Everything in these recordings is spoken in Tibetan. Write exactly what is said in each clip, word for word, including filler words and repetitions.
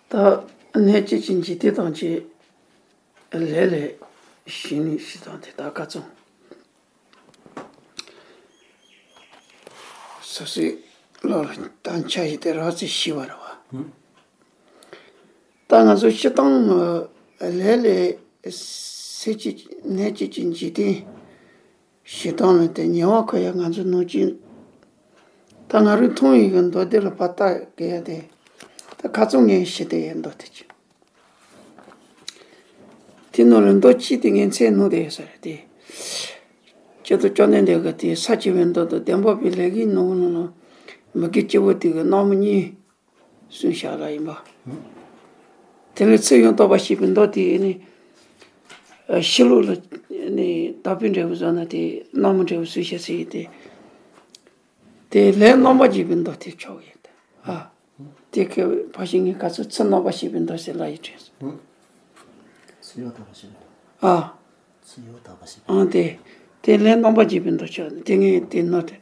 ད་གནས་བཅས་ཀྱི་འཇིག་རྟེན་དང་བཅས་ལས་ལས་ཞི་ནས་ཞི་དང་དེ་དག་ཀ་ཙམ། སོ་སོའི་བློ་ལ་དང་ཆ་ཞིག་དེ་རག་ཚེ་ཤི་བ་རེད་བ། ད་ང་ཚོ་སྤྱིར་བཏང་ལས་ལས་སེམས་ཅན་གནས་བཅས་ཀྱི་འཇིག་རྟེན་ཞི་དང་ལ་དེ་ཉེ་བ་ཁོ་ཡ་ང་ཚོ་ནང་ཅི། ད་ང་རོས་མཐོང་ཡི་གི་མདོ་སྡེ་ལ་བར་ཐག་གི་ཡ་དེ་ད་ཁ་ཚོན་ངས་ཤི་དེ་ཡ་མདོ་དེ་ཅི། དེ་ནང་ལ་མདོ་གཅིག་དེ་ངས་མཚན་ནོར་དེ་ཡོད་ས་རེད་དེ། སྤྱི་དུ་ཅོ་ནན་དེ་གི་དེ་ས་བཅུ་པའི་མདོ་དང་བདེན་པ་པའི་ལས་ཀྱི་ནང་ལ་མི་དགེ་བཅུ་པོ་དེ་གི་སྣང་མུ་གཉིས་གསུངས་བཞག་ལ་ཡིན་པ། དེ་ལས་ཚུར་ཡང་དག་པ་ཞེས་པའི་མདོ་དེ་ནི་ཤི་ལོག་ལ་ནི་དག་པའི་འབྲས་བུ་བཟོ་ན་དེ་སྣང་མུ་འབྲས་བུ་གསུངས་བཞག་ཟེར་ཡི་དེ། དེ་ལས་རྣམ་པར་འབྱེད་པའི་མདོ་དེ་ཆོག་ཡིན་ཏེ། ཨ། དེ་ཁའི་ཕ་ཤི་ངའི་ག་ཚོད་ཚུར་རྣམ་པར་ཤེས་པའི་མདོ་ཟེར་ལ་ཡི་དྲན་སོང་། ཚུར་ཡང་དག་པ་ཤེས་པའི་མདོ། ཨ། ཚུར་ཡང་དག་པ་ཤེས་པའི་ཨ་དེ། དེ་ལས་རྣམ་པར་འབྱེད་པའི་མདོ་ཆོག་དེ་ངས་དེ་ནོར་དེ།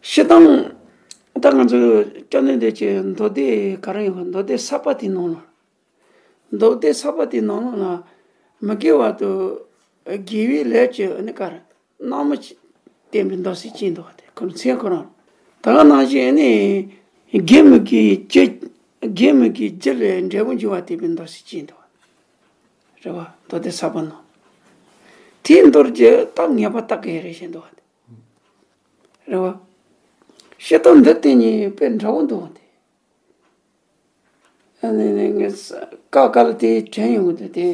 སྤྱིར་བཏང་། ད་ང་ཚོ་ཅོ་ནན་དེ་ཀྱི་མདོ་སྡེ་ག་རེ་ཡོད་མདོ་སྡེ་གསར་པ་དེ་ནང་ལ། མདོ་སྡེ་གསར་པ་དེ་ནང་ལ་མི་དགེ་བ་དང་དགེ་བའི་ལས་ཀྱི་ནི་ག་རེ་རྣམ་མ་བསྟན་པའི་མདོ་ཟེར་གྱིན་འདུག་སྟེ་ཁོ་ཚེ་ཁོ་རང་ད་ག་ནང་བཞིན་ནི་དགེ་མི་དགེའི་རྒྱུ། དགེ་མི་དགེའི་རྒྱུ་ལས་འབྲས་བུ་འབྱུང་བ་བསྟན་པའི་མདོ་ཟེར་གྱིན་འདུག་རེད་བ། མདོ་སྡེ་གསར་པ་ནང་དེའི་མདོར་གྱི་རྟགས་ངེས་པ་རྟགས་ཀྱི་རེད་བཞིན་འདུག་སྟེ། རེད་བ། ཤེས་རྟོགས་འདི་དེ་གཉིས་དཔེ་འདྲ་བོ་འདུག་སྟེ། ཨ་ནི་ནི་ངས་ཀ་ཀ་ལ་དེ་དྲན་ཡོང་གི་འདུག་དེ།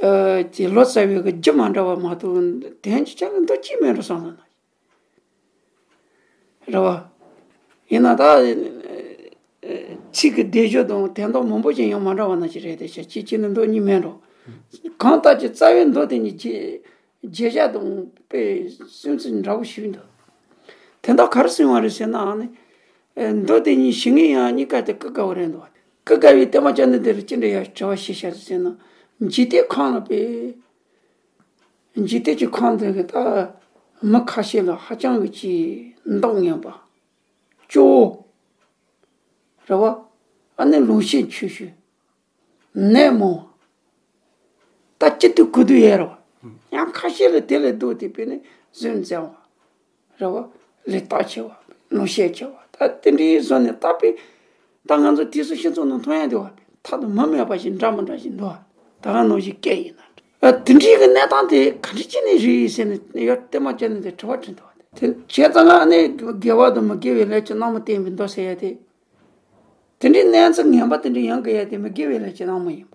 ཨ་ཀྱི་ལོ་ཙཱ་བའི་གི་རྒྱུ་མ་འདྲ་བ་མ་གཏོགས་དོན་གྱི་ཆ་ལ་འདུག་ཅི་མེད་འགྲོ་སོང་ལ་ན། རེད་བ། ཡིན་ན་ད། ཚིག་གི་སྡེབ་སྦྱོར་དང་དོན་དག་མང་པོ་ཅན་ཡང་མ་འདྲ་བ་ན་ཅི་རེད་དེ་ཤ་ཅི་ཅི་ནི་འདུག་གཉིས་མེད་འགྲོ། གང་ལྟར་གྱི་རྩ་བའི་མདོ་དེ་གཉིས་ཀྱི། བརྗོད་བྱ་དང་དཔེ་སུན་ཚིག་འདྲ་བོ་ཞིག་འདུག་དེ་དག་ག་རེ་གསུངས་པ་རེད་ཟེར་ན་ཨ་ནི། མདོ་དེ་གཉིས་ཞུ་ངེས་ཡང་གཉིས་ཀ་དེ་ཀི་དགའ་བོ་རེད་འདུག་ཀི་དགའ་བའི་ལྟད་མོ་ཅན་འདི་འདིར་ཅི་འདྲ་ཡང་དྲི་བ་ཞིག་བྱ་ཟེར་ན། འཇིག་རྟེན་ཁམས་ལ་དཔེ། འཇིག་རྟེན་གྱི་ཁམས་འདི་གི་ད་མི་ཁ་ཤས་ལ་ཧ་ཅང་གི་ཅི་མདོག་ངན་པ། སྐྱོ་བོ། རེད་བ། ཨ་ནི་ལུང་ཤེས་ཆོས་ཞུ། ནད་མང་བ། ད་ཅི་དུས་གུ་དུས་ཡལ་རོ། ཡང་ཁ་ཤས་ལ་དེ་ལས་ལྡོག་སྟེ་དཔེ་ནི་བཟོད་བཙལ་བ། རེད་བ། ལས་རྟགས་ཆེ་བ། ལུང་ཤེས་ཆེ་བ། ད་དེ་འདྲའི་བཟོ་ནས་ད་དཔེ། ད་ང་ཚོ་དུས་སུ་སྤྱི་ཚོགས་ནང་མཐོང་ཡ་འདུག་བ། ཐ་དང་མི་མེད་པ་ཞིག་འདྲ་མི་འདྲ་ཞིག་འདུག་བ། ད་ག་ནང་བཞིན་སྐད་ཡིན་ན། ཨ་དེ་འདྲའི་གི་གནས་སྟངས་དེ་ག་འདྲ་ཅི་ནས་རེད་ཟེར་ནས་ཡར་ལྟད་མོ་བྱས་ནས་དེ་དྲི་བ་དྲིས་འདུག་བ། དེ་བྱས་ཙང་ང་ནི་དགེ་བ་དང་མི་དགེ་བའི་ལས་ཀྱི་རྣམ་པ་བསྟན་པའི་མདོ་ཟེར་ཡ་དེ། དེ་འདྲའི་གནས་ཚུལ་ངན་པ་དེ་འདྲའི་ཡོང་དགོས་ཡ་དེ་མི་དགེ་བའི་ལས་ཀྱི་རྣམ་པ་ཡིན་པ།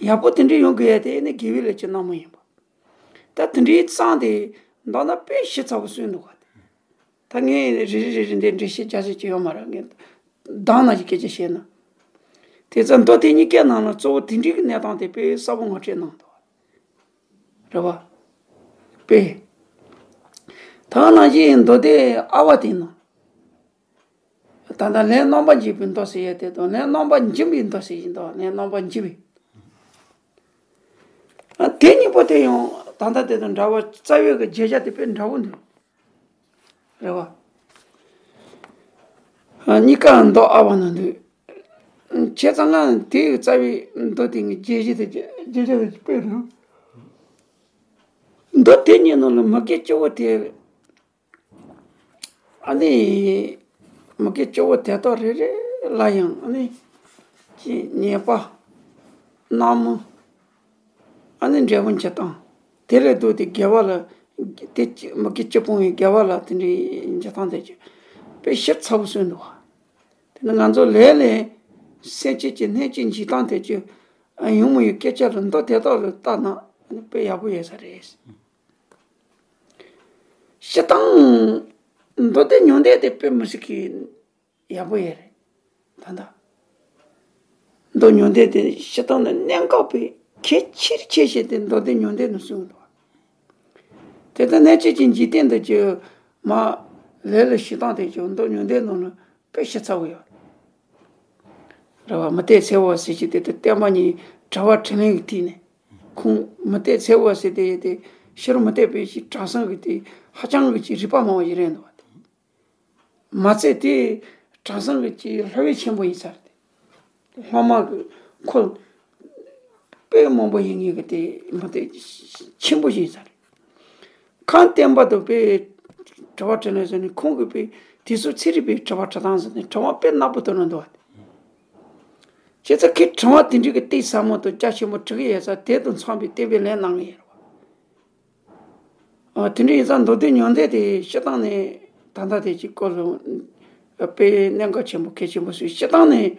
ཡག་པོ་དེ་འདྲའི་ཡོང་དགོས་ཡ་དེ་ནི་དགེ་བའི་ལས་ཀྱི་རྣམ་པ་ཡིན་པ། ད་དེ་འདྲའི་གཙང་དེ་མདོར་ན་དཔེ་ཞིབ་ཚགས་པོ་གསུངས་འདུག་ག་ད་ངས་རེ་རེ་རེ་རེ་འདི་འགྲེལ་བཤད་རྒྱག་ཤེས་ཀྱི་ཡོད་མ་རེད། ངས་གདངས་ན་ཞིག་སྐད་ཆ་བཤད་ན། དེ་ཙམ་མདོ་དེ་གཉིས་ཀའི་ནང་ལ་གཙོ་བོ་དེ་འདྲའི་གི་གནས་སྟངས་དེ་དཔེ་གསལ་པོ་ངོ་སྤྲོད་གནང་འདུག་རེད་བ། དཔེ། ད་ནང་བཞིན་མདོ་སྡེ་ཨ་བ་དེ་ནང་། ད་ལྟ་ལས་རྣམ་པར་འབྱེད་པའི་མདོ་ཟེར་ཡ་དེ་དང་ལས་རྣམ་པར་འབྱིན་པའི་མདོ་ཟེར་ཡིན་དང་ལས་རྣམ་པར་འབྱིན་པའི། ཨ་དེ་གཉིས་པོ་དེ་ཡང་ད་ལྟ་དེ་དང་འདྲ་བ་རྩ་བའི་གི་བརྗོད་བྱ་དེ་དཔེ་འདྲ་བོ་འདུག་རེད་བ། ཨ་གཉིས་ཀ་མདོ་ཨ་བ་ན་འདུག་བྱས་ཙང་ང་དེའི་རྩ་བའི་མདོ་དེ་ངས་བརྗོད་གཞི་དེ་བརྗོད་བྱ་དེ་དཔེ་རུ། མདོ་དེ་གཉིས་ནང་ལ་མི་དགེ་བཅུ་པོ་དེ། ཨ་ནི། མི་དགེ་བཅུ་པོ་དེ་དག་རེ་རེ་ལ་ཡང་ཨ་ནི། ཅི་ཉེས་པ། རྣམ་སྨིན། ཨ་ནི་འབྲས་བུ་འཇིག་སྟངས། དེ་ལས་ལྡོག་སྟེ་དགེ་བ་ལ། དེ་ཅི་མི་དགེ་བཅུ་སྤོང་བའི་དགེ་བ་ལ་དེ་འདྲའི་འཇིག་སྟངས་དེ་ཅི། དཔེ་ཞིབ་ཚགས་པོ་གསུངས་འདུག་བ། དེ་ནི་ང་ཚོ་ལས་ལས། སེམས་ཅན་གྱི་གནས་ཀྱི་འཇིག་སྟངས་དེ་ཅི། ཡོང་མི་ཡོད་སྐད་ཆ་ལ་མདོ་དེ་དག་ལ་བལྟས་ན་དཔེ་ཡག་པོ་ཡོད་ས་རེད། སྤྱིར་བཏང་། མདོ་སྡེ་ཉུང་འདོད་དེ་དཔེ་མི་སྲིད་ཀྱི་ཡག་པོ་ཡོད་རེད། ད་ལྟ། མདོ་ཉུང་འདོད་དེ་སྤྱིར་བཏང་ནི་གནད་འགག་པའི་གལ་ཆེར་ཆེ་ཞེས་ཏེ་མདོ་སྡེ་ཉུང་འདོད་ནི་གསུངས་འདུག་དེ་ལྟར་གནས་བཅས་ཀྱི་འཇིག་རྟེན་འདི་ཀྱི་མ་ལས་ལ་ཞིག་སྟངས་དེ་ཀྱང་མདོ་ཉུང་འདོད་ནང་ལ་དཔེ་ཞིབ་ཚགས་པོ་ཡོད། རེད་བ། མུ་སྟེགས་ཚེ་དབང་ཟེར་གྱི་དེ་དེ་བསྟན་པ་ཉིད་དྲི་བ་དྲིས་ལན་གྱི་དུས་ནས། ཁོང་མུ་སྟེགས་ཚེ་དབང་ཟེར་དེ་ཡོད་དེ་ཕྱི་རུ་མུ་སྟེགས་པའི་ཞིག་གྲྭ་ཚང་གི་དེ་ཧ་ཅང་གི་ཅིག་རིག་པ་མང་བ་ཞིག་རེད་འདུག་བ་དེ། མ་ཚད་དེ་ གྲྭ་ཚང་གི་ཅིག་སློབ་དཔོན་ཆེན་པོ་ཡིན་ས་རེད། སློབ་མ་གི་ཁོ་དཔེ་མང་པོ་ཡིན་ངེས་ཀྱི་དེ་མི་དེ་ཆེན་པོ་ཞིག་ཡིན་ས་རེད། ཁམས་བསྟན་པ་དང་དཔེ་དྲི་བ་དྲིས་ལན་ཟེར་ནས་ཁོང་གིས་དཔེ་དེ་ཚོ་ཚན་རིག་པའི་དྲི་བ་དྲི་སྟངས་ཟེར་ནས་དྲི་བ་དཔེ་ནག་པོ་བཏོན་ན་འདུག་བ། བྱས་ཙང་ཁོས་དྲི་བ་དེ་འདྲ་གི་སྟེགས་ཟབ་མོ་དང་རྒྱ་ཆེན་པོ་དྲི་གི་ཡོད་ས་དེ་དང་འཚམས་པའི་བསྟན་པའི་ལན་གནང་གི་ཡོད་རེད་བ། ཨ། དེ་འདྲ་ཡིན་ཙང་མདོ་སྡེ་ཉུང་བསྡད་དེ་སྤྱིར་བཏང་ནས་ད་ལྟ་དེ་གཅིག་སྐོར་ལ་དཔེ་གནད་འགག་ཆེན་པོ་གལ་ཆེན་པོ་བཟོས། སྤྱིར་བཏང་ནས་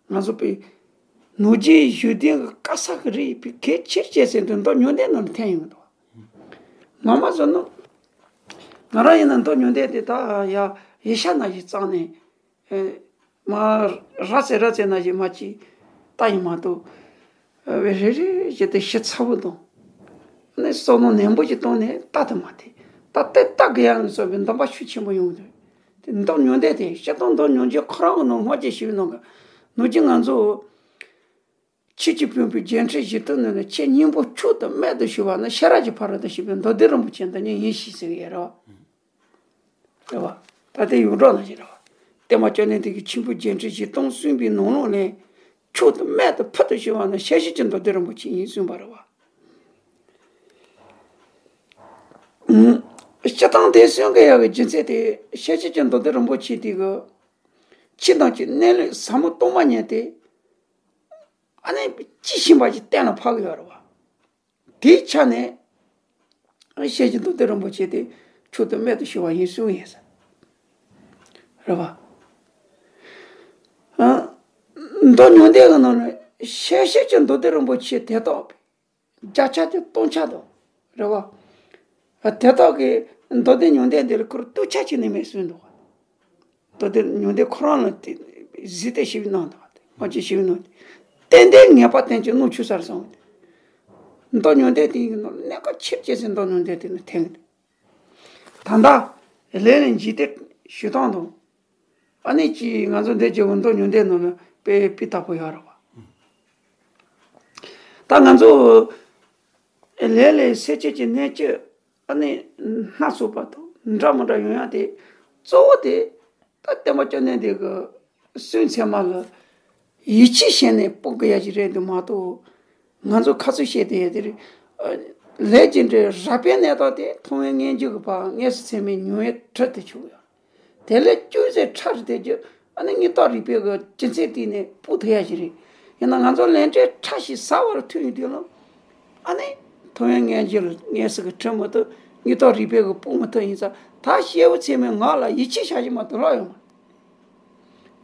ང་ཚོ་དཔེ་ནུབ་རྒྱུད་བཞུགས་གདན་གྱི་བཀའ་ས་གི་རིགས་དཔེ་གལ་ཆེར་བྱས་ཟིན་དུ་མདོ་ཉུང་བསྡད་ནང་ལ་ཐོན་ཡོང་གི་འདུག་ངོ་མ་བཟོ་ན་ང་རང་ཡིན་ན་མདོ་ཉུང་བསྡད་དེ་ད་ཡ་ཡེ་ཤ་ན་ཞིག་བཙགས་ནས། ཨེ། མ་ར་ཙེ་ར་ཙེ་ན་ཞིག་མ་ཅིག་ལྟ་ཡིན་མ་གཏོགས། ཨ། རེ་རེ་བྱས་ཏེ་ཞིབ་ཚགས་པོ་དང་། ཨ་ནི་བསམ་བློ་ནན་པོ་ཞིག་བཏང་ནས་ལྟ་དུ་མ་དེ་ད་ལྟ་ལྟ་དགོས་ཡག་ལ་སོགས་པའི་འདུན་པ་ཤུགས་ཆེན་པོ་ཡོང་དུས། དེ་མདོ་ཉུང་བསྡད་དེ་སྤྱིར་བཏང་མདོ་ཉུང་བསྡད་ཁོ་རང་གི་ནང་སྔོན་ཆད་ཞིག་ནང་གི་ནུབ་རྒྱུད་ང་ཚོ། ཆོས་ཀྱི་ཕུང་པོའི་རྒྱན་སྤྲས་བཞི་སྟོང་ནི་ཆེས་སྙིང་པོ་མཆོག་ཏུ་རྨད་དུ་བྱུང་བ་ནི་ཤེས་རབ་ཀྱི་ཕ་རོལ་ཏུ་ཕྱིན་པའི་མདོ་སྡེ་རིན་པོ་ཆེ་འདི་ཉིད་ཡིན་ཞེས་ཟེར་གྱི་ཡོད་རེད་བ། རེད་བ། ད་ལྟའི་ཡོངས་གྲགས་ནང་བཞིན་རེད་བ། བསྟན་པ་བཅོམ་ལྡན་འདས་ཀྱི་ཆོས་ཕུང་རྒྱན་སྤྲས་བཞི་སྟོང་གསུངས་པའི་ནང་ལོགས་ནས་མཆོག་ཏུ་རྨད་དུ་ཕུལ་དུ་བྱུང་བ་ནི་ཤེར་ཕྱིན་གྱི་མདོ་སྡེ་རིན་པོ་ཆེ་ཡིན་གསུངས་པ་རེད་བ། སྤྱིར་བཏང་དེ་གསུང་གི་ཡག་གི་རྒྱུ་མཚན་དེ་ཤེར་ཕྱིན་གྱི་མདོ་སྡེ་རིན་པོ་ཆེ་དེ་གི་ཕྱི་ནང་གི་གནས་ལུགས་ཟབ་མོ་སྟོང་པ་ཉིད་དེ། ཨ་ནི་ཅི་ཤེས་པ་ཅིག་གཏན་ལ་ཕབ་ཀྱི་ཡོད་རེད་བ། དེའི་ཆ་ནས་ཤེར་ཕྱིན་མདོ་སྡེ་རིན་པོ་ཆེ་དེ་མཆོག་ཏུ་རྨད་དུ་བྱུང་བ་ཡིན་གསུངས་ཡོད་ས་རེད་བ། ཨ། མདོ་ཉུང་བསྡད་ཀྱི་ནང་ནས་ཤེར་ཕྱིན་གྱི་མདོ་སྡེ་རིན་པོ་ཆེ་དེ་དག་བརྒྱ་ཆ་དེ་སྟོང་ཆ་དང་རེད་བ། དེ་དག་གིས་མདོ་སྡེ་ཉུང་བསྡད་འདི་ལ་ཁོར་གཏུག་ཆ་གཅིག་ནས་མེད་གསུངས་འདུག་མདོ་སྡེ་ཉུང་བསྡད་ཁོ་རང་ལ་དེ་གཟིགས་ཏེ་ཞིབ་གནང་དང་དེ་ང་ཚོས་ཞིབ་གནང་དེ་ཏན་ཏན་ངེས་པ་བསྟན་གྱི་གནོང་ཆུད་ས་རེད་གསུངས་ཏེ། མདོ་ཉུང་བསྡད་དེ་ཡིན་ནོ་གནད་འགག་ཆེར་བྱས་ཟིན་མདོ་ཉུང་བསྡད་དེ་ནི་ཐེངས་ཏེ། ད་ལྟ་ལས་ལས་འཇིག་རྟེན་ཞུ་སྟངས་དང་། ཨ་ནི་ཅི་ང་ཚོ་འདི་ཅི་འུ་མདོ་ཉུང་བསྡད་ནོ་ལ་དཔེ་སྤུས་དག་པོ་ཡོད་རེད་བ། ད་ང་ཚོ་ལས་ལས་སེལ་བྱེད་ཀྱི་གནད་ཀྱི་ཨ་ནི་སྣ་ཚོགས་པ་དང་འདྲ་མི་འདྲ་ཡོང་ཡ་དེ་གཙོ་བོ་དེ་ད་བསྟན་པ་བཅོམ་ལྡན་འདས་ཀྱི་གསུང་ཚད་མ་ལ་ཡིད་ཆེས་བྱས་ནས་སྤོང་དགོས་ཡ་ཞིག་རེད་འདུག་མ་གཏོགས། ང་ཚོ་ཁ་ཚུར་བཤད་དེ་ཡ་དེ་རེད། ལས་ཀྱི་འབྲས་རགས་པའི་གནས་སྟངས་དེ་མཐོང་བའི་མངོན་གྱུར་གྱི་བར་མངོན་སུམ་ཚད་མས་མྱོང་བའི་དྲི་དེ་བྱུང་ཡོད། དེ་ལས་ཅུང་ཟད་ཕྲ་རུ་དེ་རྒྱུ་ཨ་ནི་དངོས་ཐོག་རིག་པའི་གི་སྤྱི་ཚན་སྟེང་ནས་སྤུ་ཐུབ་ཡ་ཞིག་རེད། ཡིན་ན་ང་ཚོ་ལས་འབྲས་ཕྲ་ཞིང་ཟབ་པ་རུ་ཐོན་ཡོང་དུས་ལ། ཨ་ནི་མཐོང་བའི་མངོན་གྱུར་ལ་མངོན་སུམ་གྱི་དྲི་མི་ཐུབ། དངོས་ཐོག་རིག་པའི་གི་སྤུ་མི་ཐུབ་ཡིན་ཙང་ད་སྐྱེས་བུ་ཚད་མས་ངག་ལ་ཡིད་ཆེས་བྱ་གི་མ་གཏོགས་ལོག་ཡོང་མ།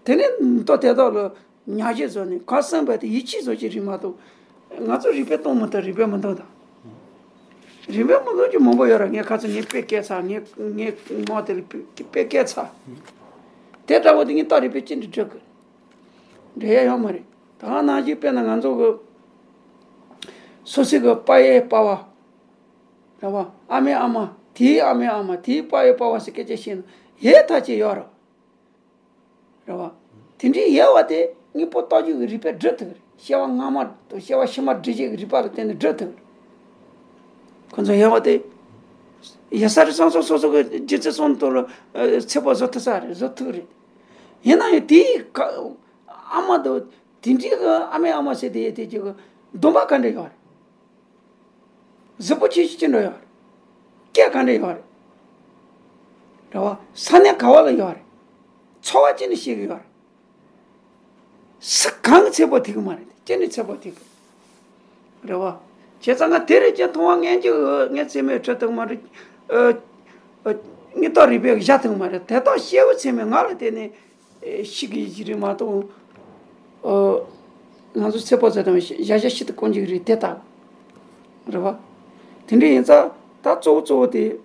དེ་ནས་མདོ་དེ་དག་ལ་ཉག་གཅིག་བཟོ་ནས་ག་བསམ་པ་དེ་ཡིད་ཆེས་བཟོ་གི་རེད་མ་གཏོགས། ང་ཚོ་རིག་པས་སྟོང་མི་ཐུབ། རིག་པས་མི་འདོན་དང་། རིག་པས་མི་འདོན་གྱི་མང་པོ་ཡོད་ར། ངས་ཁ་ཚ་ངས་དཔེ་བཀལ་ཚར། ངས་ངས་མོ་དེ་ལ་དཔེ་དཔེ་བཀལ་ཚར། དེ་འདྲ་བོ་དེ་ངས་ད་རིག་པས་ཅི་འདྲ་འགྲིག་གི་འགྲིག་ཡ་ཡོད་མ་རེད། ད་ག་ནང་བཞིན་དཔེར་ན་ང་ཚོ་གི་སོ་སོ་གི་པ་ཡའི་པ་བ་ར་བ། ཨ་མའི་ཨ་མ། དེའི་ཨ་མའི་ཨ་མ། དེའི་པ་ཡའི་པ་བ་ཟེར་སྐད་ཆ་བཤད་ན་ཡས་ཐག་ཆོད་ཡོད་ར། རེད་བ། དེ་འདྲའི་ཡས་པ་དེ་དངོས་པོ་རྟོགས་བརྗོད་ཀྱི་རིག་པས་སྒྲུབ་ཐུབ་ཀྱི་རེད། སྐྱེ་བ་སྔ་མ་དང་སྐྱེ་བ་ཕྱི་མ་སྒྲུབ་བྱེད་ཀྱི་རིག་པ་ལ་བརྟེན་ནས་སྒྲུབ་ཐུབ་ཀྱི་རེད། ཁོ་ཚོ་ཡས་པ་དེ། ཡས་ས་རེད་བསམ་སོང་སོ་སོ་གི་རྒྱུ་མཚན་གསུམ་དུ་ལ་ཚེ་ཕོག་བཟོ་ཐུབ་ས་རེད། བཟོ་ཐུབ་ཀྱི་རེད། ཡིན་ན་ཡང་དེའི་ཨ་མ་དང་དེ་འདྲའི་གི་ཨ་མའི་ཨ་མ་ཟེར་དེ་ཡས་དེ་ཅིག་གི་སྡོམ་པ་ག་འདྲ་ཡོད་རེད། གཟུགས་པོ་ཅི་ཞིག་ཅི་འདྲ་ཡོད་རེད། སྐད་ག་འདྲ་ཡོད་རེད། རེད་བ། ས་གནས་ག་བ་ལ་ཡོད་རེད། འཚོ་བ་ཅི་འདྲ་ཤེས་ཀྱི་ཡོད་རེད། སུ་གང་གི་ཚེ་ཕོག་ཐེག་གི་མ་རེད། ཅི་འདྲ་ཚེ་ཕོག་ཐེག་གི་རེད་བ། བྱས་ཙང་ང་དེ་རེད་ཅེས་མཐོང་བ་ངན་གྱི་ངའི་ཚེ་མའི་ཁྲི་དང་མ་རེད། ཨ། ཨ། དངོས་ཐོག་རིག་པའི་གཞལ་ཐུབ་མ་རེད། དེ་དག་སྐྱེས་བུ་ཚད་མས་ངག་ལ་བརྟེན་ནས་ཤེས་ཀྱི་ཡོད་རེད་མ་གཏོགས། ཨོ། ང་ཚོ་ཚེ་ཕོག་ཚེ་དང་བཞག་བཞག་ཤི་དུ་ཀོང་ཅིག་རེད་དེ་ལྟ་བུ། རེད་བ། དེ་འདྲ་ཡིན་ཙང་ད་གཙོ་བོ་གཙོ་བོ་དེ་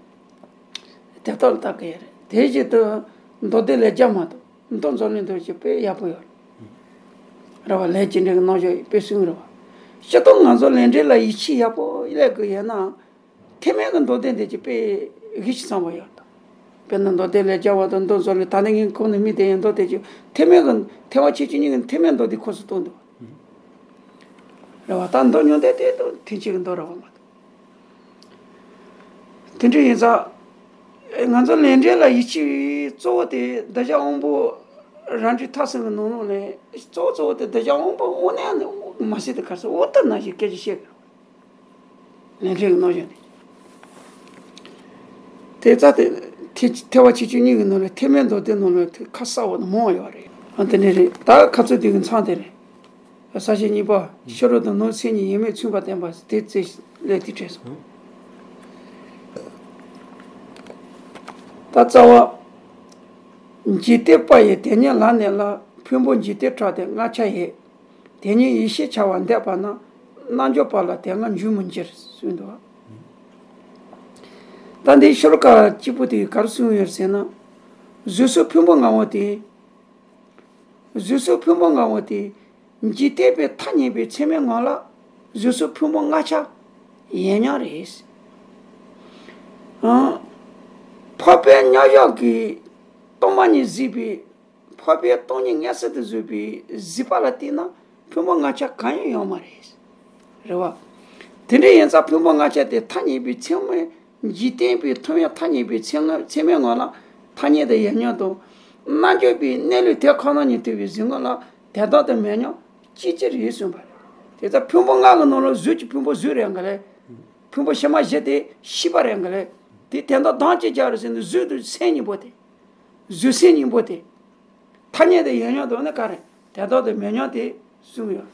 དེ་ལྟར་ལྟ་གི་ཡོད་རེད། དེ་བཞིན་དུ་མདོ་སྡེ་ལས་རྒྱ་མ་གཏོགས་མདོ་མཛོད་ལས་མདོ་ཞེས་དཔེ་ཡག་པོ་ཡོད་རེད། རེད་བ། ལས་ཀྱི་འབྲས་ཀྱི་རྣམ་གཞག་དཔེ་གསུངས་རེད་བ། སྤྱིར་བཏང་ང་ཚོ་ལས་འབྲས་ལ་ཡིད་ཆེས་ཡག་པོ་སླེབས་དགོས་ཡོད་ན། ཐེག་དམན་གྱི་མདོ་སྡེ་འདི་ཅིག་དཔེ་གཞི་ཆ་ཚང་བ་ཡོད་དོ། དཔེར་ན་མདོ་སྡེ་ལས་རྒྱ་བ་དང་མདོ་མཛོད་ལས། ད་ནི་ངས་གོང་ནས་སྨོས་དེ་ཡང་མདོ་སྡེ་ཅིག་ཐེག་དམན་གྱི་ཐེག་པ་ཆེ་ཆུང་གཉིས་ཀྱི་ཐེག་དམན་མདོ་སྡེ་ཁོངས་སུ་གཏོགས་འདུག་རེད་བ། ད་མདོ་ཉུང་བསྡད་དེ་དང་ཐེག་ཆེན་གྱི་མདོ་རེད་བ་མ་གཏོགས། དེ་འདྲ་ཡིན་ཙང་། ང་ཚོ་ལས་འབྲས་ལ་ཡིད་ཆེས་པའི་གཙོ་བོ་དེ་འདི་བྱ་དབང་པོ་ རང་འགྲེལ་ཐ་གསུམ་གྱི་ནང་ལོགས་ནས་གཙོ་བོ་གཙོ་བོ་དེ་གདུལ་བྱ་དབང་པོ་དངོས་གནས་ནི་མ་ཟད་དེ་ག་ས་འོ་ལྟར་ན་ཞིག་སྐད་ཆ་བཤད་དགོས། ལན་འགྲེལ་གྱི་རྣམ་གཞག་དེ། དེ་རྩ་དེ་ཐེ་ཐེག་པ་ཆེ་ཆུང་གཉིས་ཀྱི་ནང་ལ་ཐེག་དམན་མདོ་སྡེ་ནང་ལ་དེ་ཁ་གསལ་བ་དང་མང་བ་ཡོད་རེད། ཨ་དེ་འདྲ་རེད། ད་ཁ་ཚུར་དེ་གི་མཚམས་དེ་རེད། ས་བཅད་གཉིས་པ། ཕྱི་རོལ་དུ་ནོར་མཚན་ཉིད་ཡིན་མིན་མཚུངས་པར་བསྟན་པ་དེ་རྩིས་ལས་དེ་བྲིས་སོང་། ད་རྩ་བ། འཇིག་རྟེན་པ་ཡི་དེ་ཉིད་ལ་གནས་ལ། ཕུང་པོ་འཇིག་རྟེན་གྲོལ་ཏེ་རྔ་ཆ་ཡི། དེ་ཉིད་ཡེ་ཤེས་འཆར་བ་འདས་པ་ན། རྣལ་འབྱོར་པ་ལ་དེ་སྔ་འབྱུང་མི་འགྱུར་གསུངས་འདུག། ད་འདི་ཤོ་ལོ་ཀ་གཅིག་པོ་དེ་ག་རེ་གསུངས་ཡོད་ཟེར་ན། གཟུགས་སོགས་ཕུང་པོ་ལྔ་པོ་དེ། གཟུགས་སོགས་ཕུང་པོ་ལྔ་པོ་དེ། འཇིག་རྟེན་པའི་ཐ་སྙད་པའི་ཚད་མའི་ངང་ལ་གཟུགས་སོགས་ཕུང་པོ་ལྔ་ཆ་ཡོད་མྱོང་རེད། ཨང་། འཕགས་པའི་མཉམ་བཞག་གི་སྟོང་པ་ཉིད་གཟིགས་པའི། འཕགས་པའི་སྟོང་ཉིད་མངོན་སུམ་དུ་གཟིགས་པའི་གཟིགས་པ་ལ་བལྟས་ན་ཕུང་པོ་ལྔ་ཆ་གང་ཡང་ཡོད་མ་རེད། རེད་བ། དེ་འདྲ་ཡིན་ཙང་ཕུང་པོ་ལྔ་ཆ་དེ་ཐ་སྙད་པའི་ཚད་མའི། འཇིག་རྟེན་པའི་ཐ་སྙད་པའི་ཚད་མའི་ཚད་མའི་ངང་ལ་ཐ་སྙད་དུ་ཡོད་མྱོང་དང་། རྣལ་འབྱོར་པའི་གནས་ལུགས་དེ་ཁོ་ན་ཉིད་ཐུབ་པའི་གཟིགས་ངོ་ལ་དེ་དག་ཏུ་མེད་མྱོང་ཅི་ཅི་རེད་གསུངས་པ་རེད། དེ་ལྟར་ཕུང་པོ་ལྔ་གི་ནང་ལ་གཟུགས་ཀྱི་ཕུང་པོ་གཟུགས་རེད་ག་ལས། ཕུང་པོ་ཕྱི་མ་བཞི་དེ་ཤེས་པ་རེད་ག་ལས། དེ་དོན་དག་གང་ཅི་རྒྱག་རེད་ཟེར་ན་གཟུགས་དང་སེམས་གཉིས་པོ་དེ། གཟུགས་སེམས་གཉིས་པོ་དེ། ཐ་སྙད་དུ་ཡོད་མྱོང་དང་ནི་ག་རེ་དེ་དག་ཏུ་མེད་མྱོང་དེ་གསུངས་ཡོད།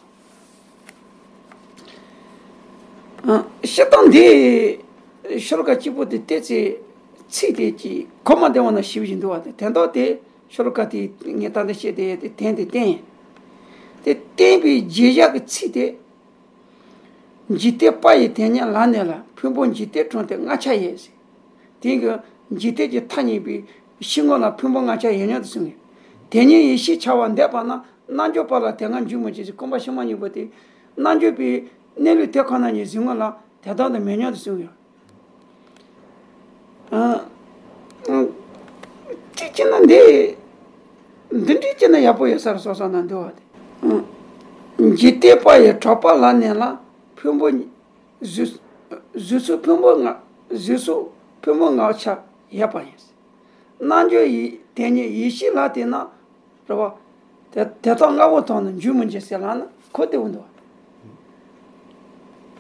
ཨ། བཤད་སྟངས་འདི་ཤོ་ལོ་ཀ་གཅིག་པོ་དེ་བལྟས་ཚེ་ཚིག་དེ་ཅིག་གོ་མ་བདེ་བ་ན་ཞིབ་ཞིག་འདུག་བ། དེ་དོན་དག་དེ་ཤོ་ལོ་ཀ་དེ་ངས་ད་ལྟ་བཤད་དེ་དེ་དོན་དེ་བསྟན། དེ་བསྟན་པའི་རྗེས་བཞག་གི་ཚིག་དེ། འཇིག་རྟེན་པ་ཡི་དེ་ཉིད་ལ་གནས་ལ། ཕུང་པོ་འཇིག་རྟེན་གྲོལ་ཏེ་རྔ་ཆ་ཡི་ཟེར། དེ་གི་འཇིག་རྟེན་གྱི་མཐའ་གཉིས་པའི་ཕྱི་ངོ་ལ་ཕུང་པོ་རྔ་ཆ་ཡོད་མྱོང་དུ་གསུངས་ཡོད། དེ་ཉིད་ཡེ་ཤེས་འཆར་བ་འདས་པ་ན། རྣལ་འབྱོར་པ་ལ་དེ་སྔ་འབྱུང་མི་འགྱུར་ཟེར། སྐུ་འབུམ་ཕྱི་མ་གཉིས་པོ་དེ། རྣལ་འབྱོར་པའི་གནས་ལུགས་དེ་ཁོ་ན་ཉིད་གཟིགས་ངོ་ལ་དེ་དག་ཏུ་མེད་མྱོང་དུ་གསུངས་ཡོད། ཨ། ཨ། གཅིག་བྱས་ན་འདི། འདི་འདྲའི་བྱས་ན་ཡག་པོ་ཡོད་ས་རེད་བསམ་བསམ་ན་འདུག་བ་དེ། ཨ། འཇིག་རྟེན་པ་ཡི་གྲགས་པ་ལ་གནས་ལ་ཕུང་པོ་གཟུགས། གཟུགས་སོགས་ཕུང་པོ་ལྔ། གཟུགས་སོགས་ཕུང་པོ་ལྔ་ཆ་ཡོད་པ་ཡིན། རྣལ་འབྱོར་ཡི་དེ་ཉིད་ཡེ་ཤེས་ལ་བལྟས་ན། རེད་བ། དེ་དེ་དག་ལྔ་པོ་དག་ནི་འབྱུང་མི་འགྱུར་ཟེར་ལབ་ན་གོ་བདེ་བོ་འདུག་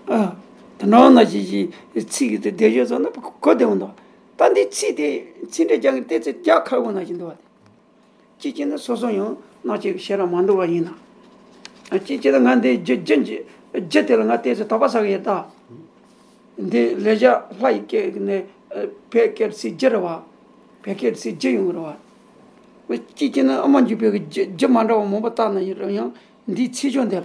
བ། ཨ། དེ་ནང་ན་ཅི་ཅི་ཚིག་གི་དེ་བསྡད་ཡོད་ཙང་ན་གོ་བདེ་བོ་འདུག་ད་འདི་ཚིག་དེ་ཚིག་འགྲེལ་རྒྱག་གི་བལྟས་ཚེ་རྒྱག་ཁག་པོ་ན་ཅི་འདུག་བ་དེ། གཅིག་བྱས་ན་སོ་སོ་ཡང་སྣང་བྱེད་ཀྱི་ཤེས་རབ་མ་འདུག་བ་ཡིན་ན། ཨ། གཅིག་བྱས་ན་ང་འདི་རྒྱུ་རྒྱུ་རྒྱུ་དེ་ལ་ང་བལྟས་ཚེ་དོགས་པ་ཟ་གི་ཡོད་ད། འདི་ལེགས་སྦྱར་ལྷ་ཡི་སྐད་ནས་བོད་སྐད་ཚིག་བསྒྱུར་བ། བོད་སྐད་ཚིག་བསྒྱུར་ཡོང་རེད་བ། གཅིག་བྱས་ན་ཨ་མ་འཇུ་པའི་གི་རྒྱུ་རྒྱུ་མ་འདྲ་བ་མང་པོ་བཏགས་ན་ཡིན་རུང་ཡང་འདིའི་ཚིག་སྦྱོར་འདི་ལ།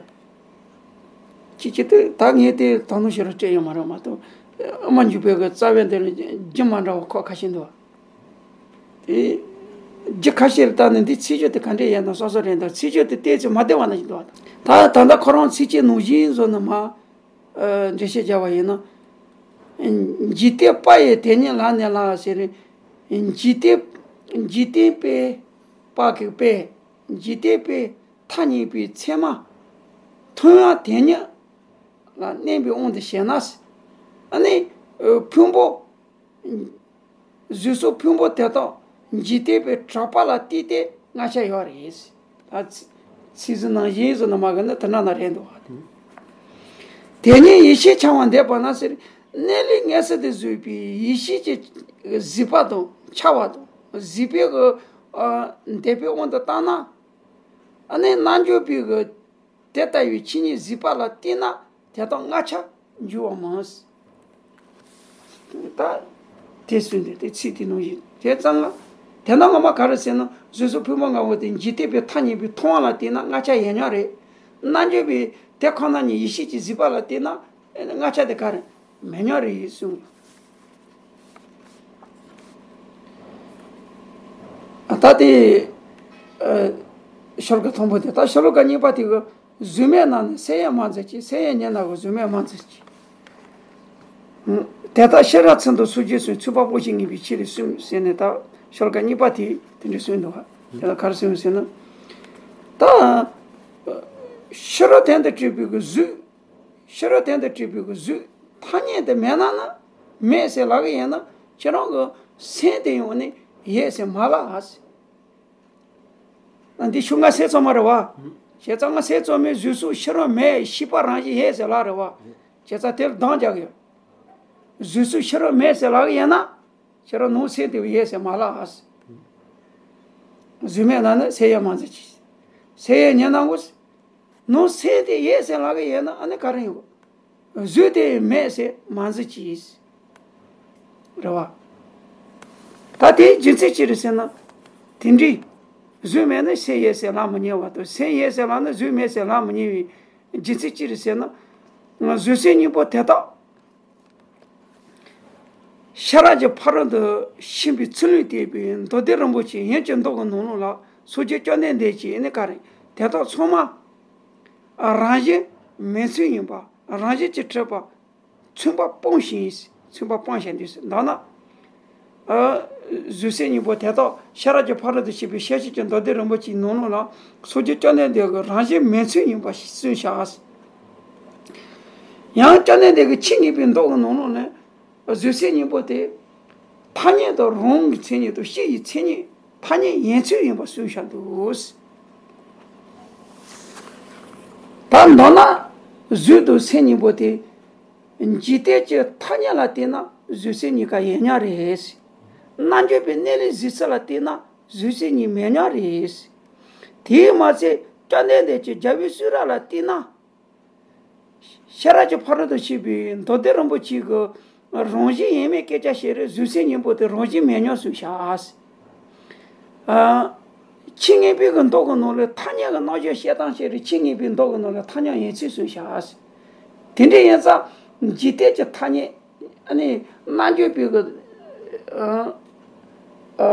གཅིག་བྱས་ཏེ་ད་ངས་དེ་དང་ནུ་ཞེ་རུ་སྤྲད་ཡོད་མ་རེད་མ་གཏོགས། ཨ་མ་འཇུ་པའི་གི་རྩ་བའི་འདི་ལ་རྒྱུ་མ་འདྲ་བ་ཁོ་ཁ་ཤས་འདུག་བ། དེ་རྒྱུ་ཁ་ཤས་ལ་བལྟས་ན་འདི་ཚིག་སྦྱོར་དེ་ག་འདྲས་ཡིན་ན་སོ་སོ་རེད་འདུག་ཚིག་སྦྱོར་དེ་བལྟས་ཚེ་མ་བདེ་བ་ན་ཞིག་འདུག་བ། ད་ད་ལྟ་ཁོ་རང་ཚིགས་བཅད་ནང་བཞིན་བཟོ་ན་མ། ཨ། འགྲེལ་བཤད་བརྒྱབ་པ་ཡིན་ན། འཇིག་རྟེན་པ་ཡི་དེ་ཉིད་ལ་གནས་ལ་ཟེར། འཇིག་རྟེན། འཇིག་རྟེན་པའི། པ་གི་པས། འཇིག་རྟེན་པའི་ཐ་སྙད་པའི་ཚད་མ་མཐོང་བ་དེ་ཉིད་ལ་གནས་པའི་དབང་དུ་བྱས་ན། ཨ་ནི། ཨ། ཕུང་པོ། གཟུགས་སོགས་ཕུང་པོ་དེ་དག་འཇིག་རྟེན་པའི་གྲགས་པ་ལ་བལྟས་ཏེ་རྔ་ཆ་ཡོད་རེད། ད་ཚིག་ཚིག་ཟིན་ནང་བཞིན་བཟོ་ན་མ་གི་ནི་དེ་འདྲ་ན་རེད་འདུག་བ། དེ་ཉིད་ཡེ་ཤེས་འཆར་བ་འདས་པ་ན་ཟེར། གནས་ལུགས་མངོན་སུམ་དུ་གཟིགས་པའི་ཡེ་ཤེས་ཀྱི་གཟིགས་པ་དང་འཆར་བ་དང་གཟིགས་པའི་གི། ཨ། འདས་པའི་དབང་དུ་བཏང་ན། ཨ་ནི་རྣལ་འབྱོར་པའི་གི། དེ་ལྟ་བུའི་ཆོས་ཉིད་གཟིགས་པ་ལ་བལྟས་ན་དེ་དག་རྔ་ཆ་འགྱུར་བ་མང་། ད་དེ་གསུངས་ཏེ་དེ་ཚིག་དེ་ནང་བཞིན་དེ་ཙམ་ལ། དེ་ན་ངོ་མ་ག་རེ་ཟེར་ན་གཟུགས་སོགས་ཕུང་པོ་ལྔ་པོ་དེ་འཇིག་རྟེན་པའི་ཐ་སྙད་པའི་མཐོང་བ་ལ་བལྟས་ན་རྔ་ཆ་ཡོད་མྱོང་རེད། རྣལ་འབྱོར་པའི་དེ་ཁོ་ན་ཉིད་ཡེ་ཤེས་ཀྱིས་གཟིགས་པ་ལ་བལྟས་ན་རྔ་ཆ་དེ་ག་རེ། མེད་མྱོང་རེད་གསུངས། ད་དེ། ཨ། ཤོ་ལོ་ཀ་དང་པོ་དེ། ད་ཤོ་ལོ་ཀ་གཉིས་པ་དེ་གི། གཟུགས་མེད་ན་ནི་སེམས་ཡང་མ་འཛིན་ཅིང་། སེམས་ཡང་མེད་ན་གི་གཟུགས་མེད་མ་འཛིན་ཅིང་། དེ་ལྟར་ཤེས་རབ་ཚུལ་དང་ཚུལ་གྱིས་གསུངས། ཚུལ་པ་པོ་ཆེ་ངེས་པའི་ཕྱིར་གསུངས་ཟེར་ནས་ད་ཤོ་ལོ་ཀ་གཉིས་པ་དེ་དེ་འདྲ་གསུངས་འདུག་བ། དེ་ལ་ག་རེ་གསུངས་ཟེར་ན། ད་ཕྱི་རོལ་དོན་དུ་གྲུབ་པའི་གི་གཟུགས། ཕྱི་རོལ་དོན་དུ་གྲུབ་པའི་གི་གཟུགས་ཐ་སྙད་དུ་མེད་ན་ན་མེད་ཟེར་ལབ་གི་ཡིན་ན་ཁྱེད་རང་གི་སེམས་དེ་ཡང་ནི་ཡོད་ཟེར་མ་ལབ་ཨ་ཟེར། ན་འདི་ཤོག་ལྔ་ཚེག་ཙམ་མ་རེད་བ། བྱས་ཙང་ལྔ་ཚེག་ཙམ་མའི་གཟུགས་སོགས་ཕྱི་རོལ་མེད་ཤེས་པ་རང་བཞིན་ཡོད་ཟེར་ལབ་རེད་བ། བྱས་ཙང་དེར་གདེང་རྒྱག་གི་ཡོད། གཟུགས་སོགས་ཕྱི་རོལ་མེད་ཟེར་ལབ་གི་ཡོད་ན། ཕྱི་རོལ་ནང་སེམས་དེ་ཡོད་ཟེར་མ་ལབ་ཨ། གཟུགས་མེད་ན་ནི་སེམས་ཡོད་མ་ཟེར་གྱི། སེམས་ཡོད་ཉན་ན་གོ། ནང་སེམས་དེ་ཡོད་ཟེར་ལབ་གི་ཡོད་ན་ཨ་ནི་ག་རེ་ཡིན་གོ། གཟུགས་དེ་མེད་ཟེར་མ་ཟེར་གྱི། རེད་བ། ད་དེའི་རྒྱུ་མཚན་ཅི་རེད་ཟེར་ན། དེ་འདྲའི་གཟུགས་མེད་ན་སེམས་ཡོད་ཟེར་ལབ་མི་ཉན་བ་དང་སེམས་ཡོད་ཟེར་ལབ་ན་གཟུགས་མེད་ཟེར་ལབ་མི་ཉན་པའི་རྒྱུ་མཚན་ཅི་རེད་ཟེར་ན། གཟུགས་སེམས་གཉིས་པོ་དེ་དག་ཤེས་རབ་ཀྱི་ཕ་རོལ་ཏུ་ཕྱིན་པའི་ཚུལ་ལས་བསྟན་པའི་མདོ་སྡེ་རིན་པོ་ཆེ་ཡོན་གྱི་མདོ་གི་ནང་ལོགས་ལ་སངས་རྒྱས་བཅོམ་ལྡན་འདས་ཀྱིས་ནི་ག་རེ་དེ་དག་ཚང་མ་རང་བཞིན་མེད་ཚུལ་ཡིན་པ་རང་བཞིན་གྱིས་གྲུབ་པ་མཚུངས་པ་སྤངས་ཤིང་མཚུངས་པ་སྤངས་ཤིང་འདུས་སོ། མདོར་ན། གཟུགས་སེམས་གཉིས་པོ་དེ་དག་ཤེས་རབ་ཀྱི་ཕ་རོལ་ཏུ་ཕྱིན་པའི་ཤེར་ཕྱིན་གྱི་མདོ་སྡེ་རིན་པོ་ཆེའི་ནང་ལོགས་ལ་སངས་རྒྱས་བཅོམ་ལྡན་འདས་ཀྱི་རང་བཞིན་མེད་ཚུལ་ཡིན་པ་གསུངས་བཞག་ཡང་བཅོམ་ལྡན་འདས་ཀྱི་ཆོས་ཉན་པའི་མདོ་གི་ནང་ལོགས་ནས་གཟུགས་སེམས་གཉིས་པོ་དེ་ཐ་སྙད་དང་རང་གི་མཚན་ཉིད་དང་སྤྱི་ཡི་མཚན་ཉིད་ཐ་སྙད་ཡིན་ཚུལ་ཡིན་པ་གསུངས་བཞག་འདུག་ད་མདོར་ན་གཟུགས་དང་སེམས་གཉིས་པོ་དེ། འཇིག་རྟེན་གྱི་ཐ་སྙད་ལ་བལྟས་ན་གཟུགས་སེམས་གཉིས་ཀ་ཡོད་མཉམ་རེད། རྣལ་འབྱོར་པའི་གནས་ལུགས་གཟིགས་ཚུལ་ལ་བལྟས་ན་གཟུགས་སེམས་གཉིས་མེད་མཉམ་རེད། དེས་མ་ཚད་བཅོམ་ལྡན་འདས་ཀྱི་རྒྱལ་བའི་གསུང་རབ་ལ་བལྟས་ན། ཤེས་རབ་ཀྱི་ཕ་རོལ་ཏུ་ཕྱིན་པའི་མདོ་སྡེ་རིན་པོ་ཆེ་གི་རང་བཞིན་ཡོད་མེད་སྐད་ཆ་བཤད་རེད། གཟུགས་སེམས་གཉིས་པོ་དེ་རང་བཞིན་མེད་མཉམ་གསུངས་བཞག་ཨ། ཆོས་ཉན་པའི་གི་མདོ་གི་ནང་ལ་ཐ་སྙད་ཀྱི་རྣམ་གཞག་བཤད་སྟངས་བཤད་རེད། ཆོས་ཉན་པའི་མདོ་གི་ནང་ལ་ཐ་སྙད་ཡིན་ཚུལ་གསུངས་བཞག་དེ་འདྲ་ཡིན་ཙང་འཇིག་རྟེན་གྱི་ཐ་སྙད་ཨ་ནི་རྣལ་འབྱོར་པའི་གི་ཨ་ཨ་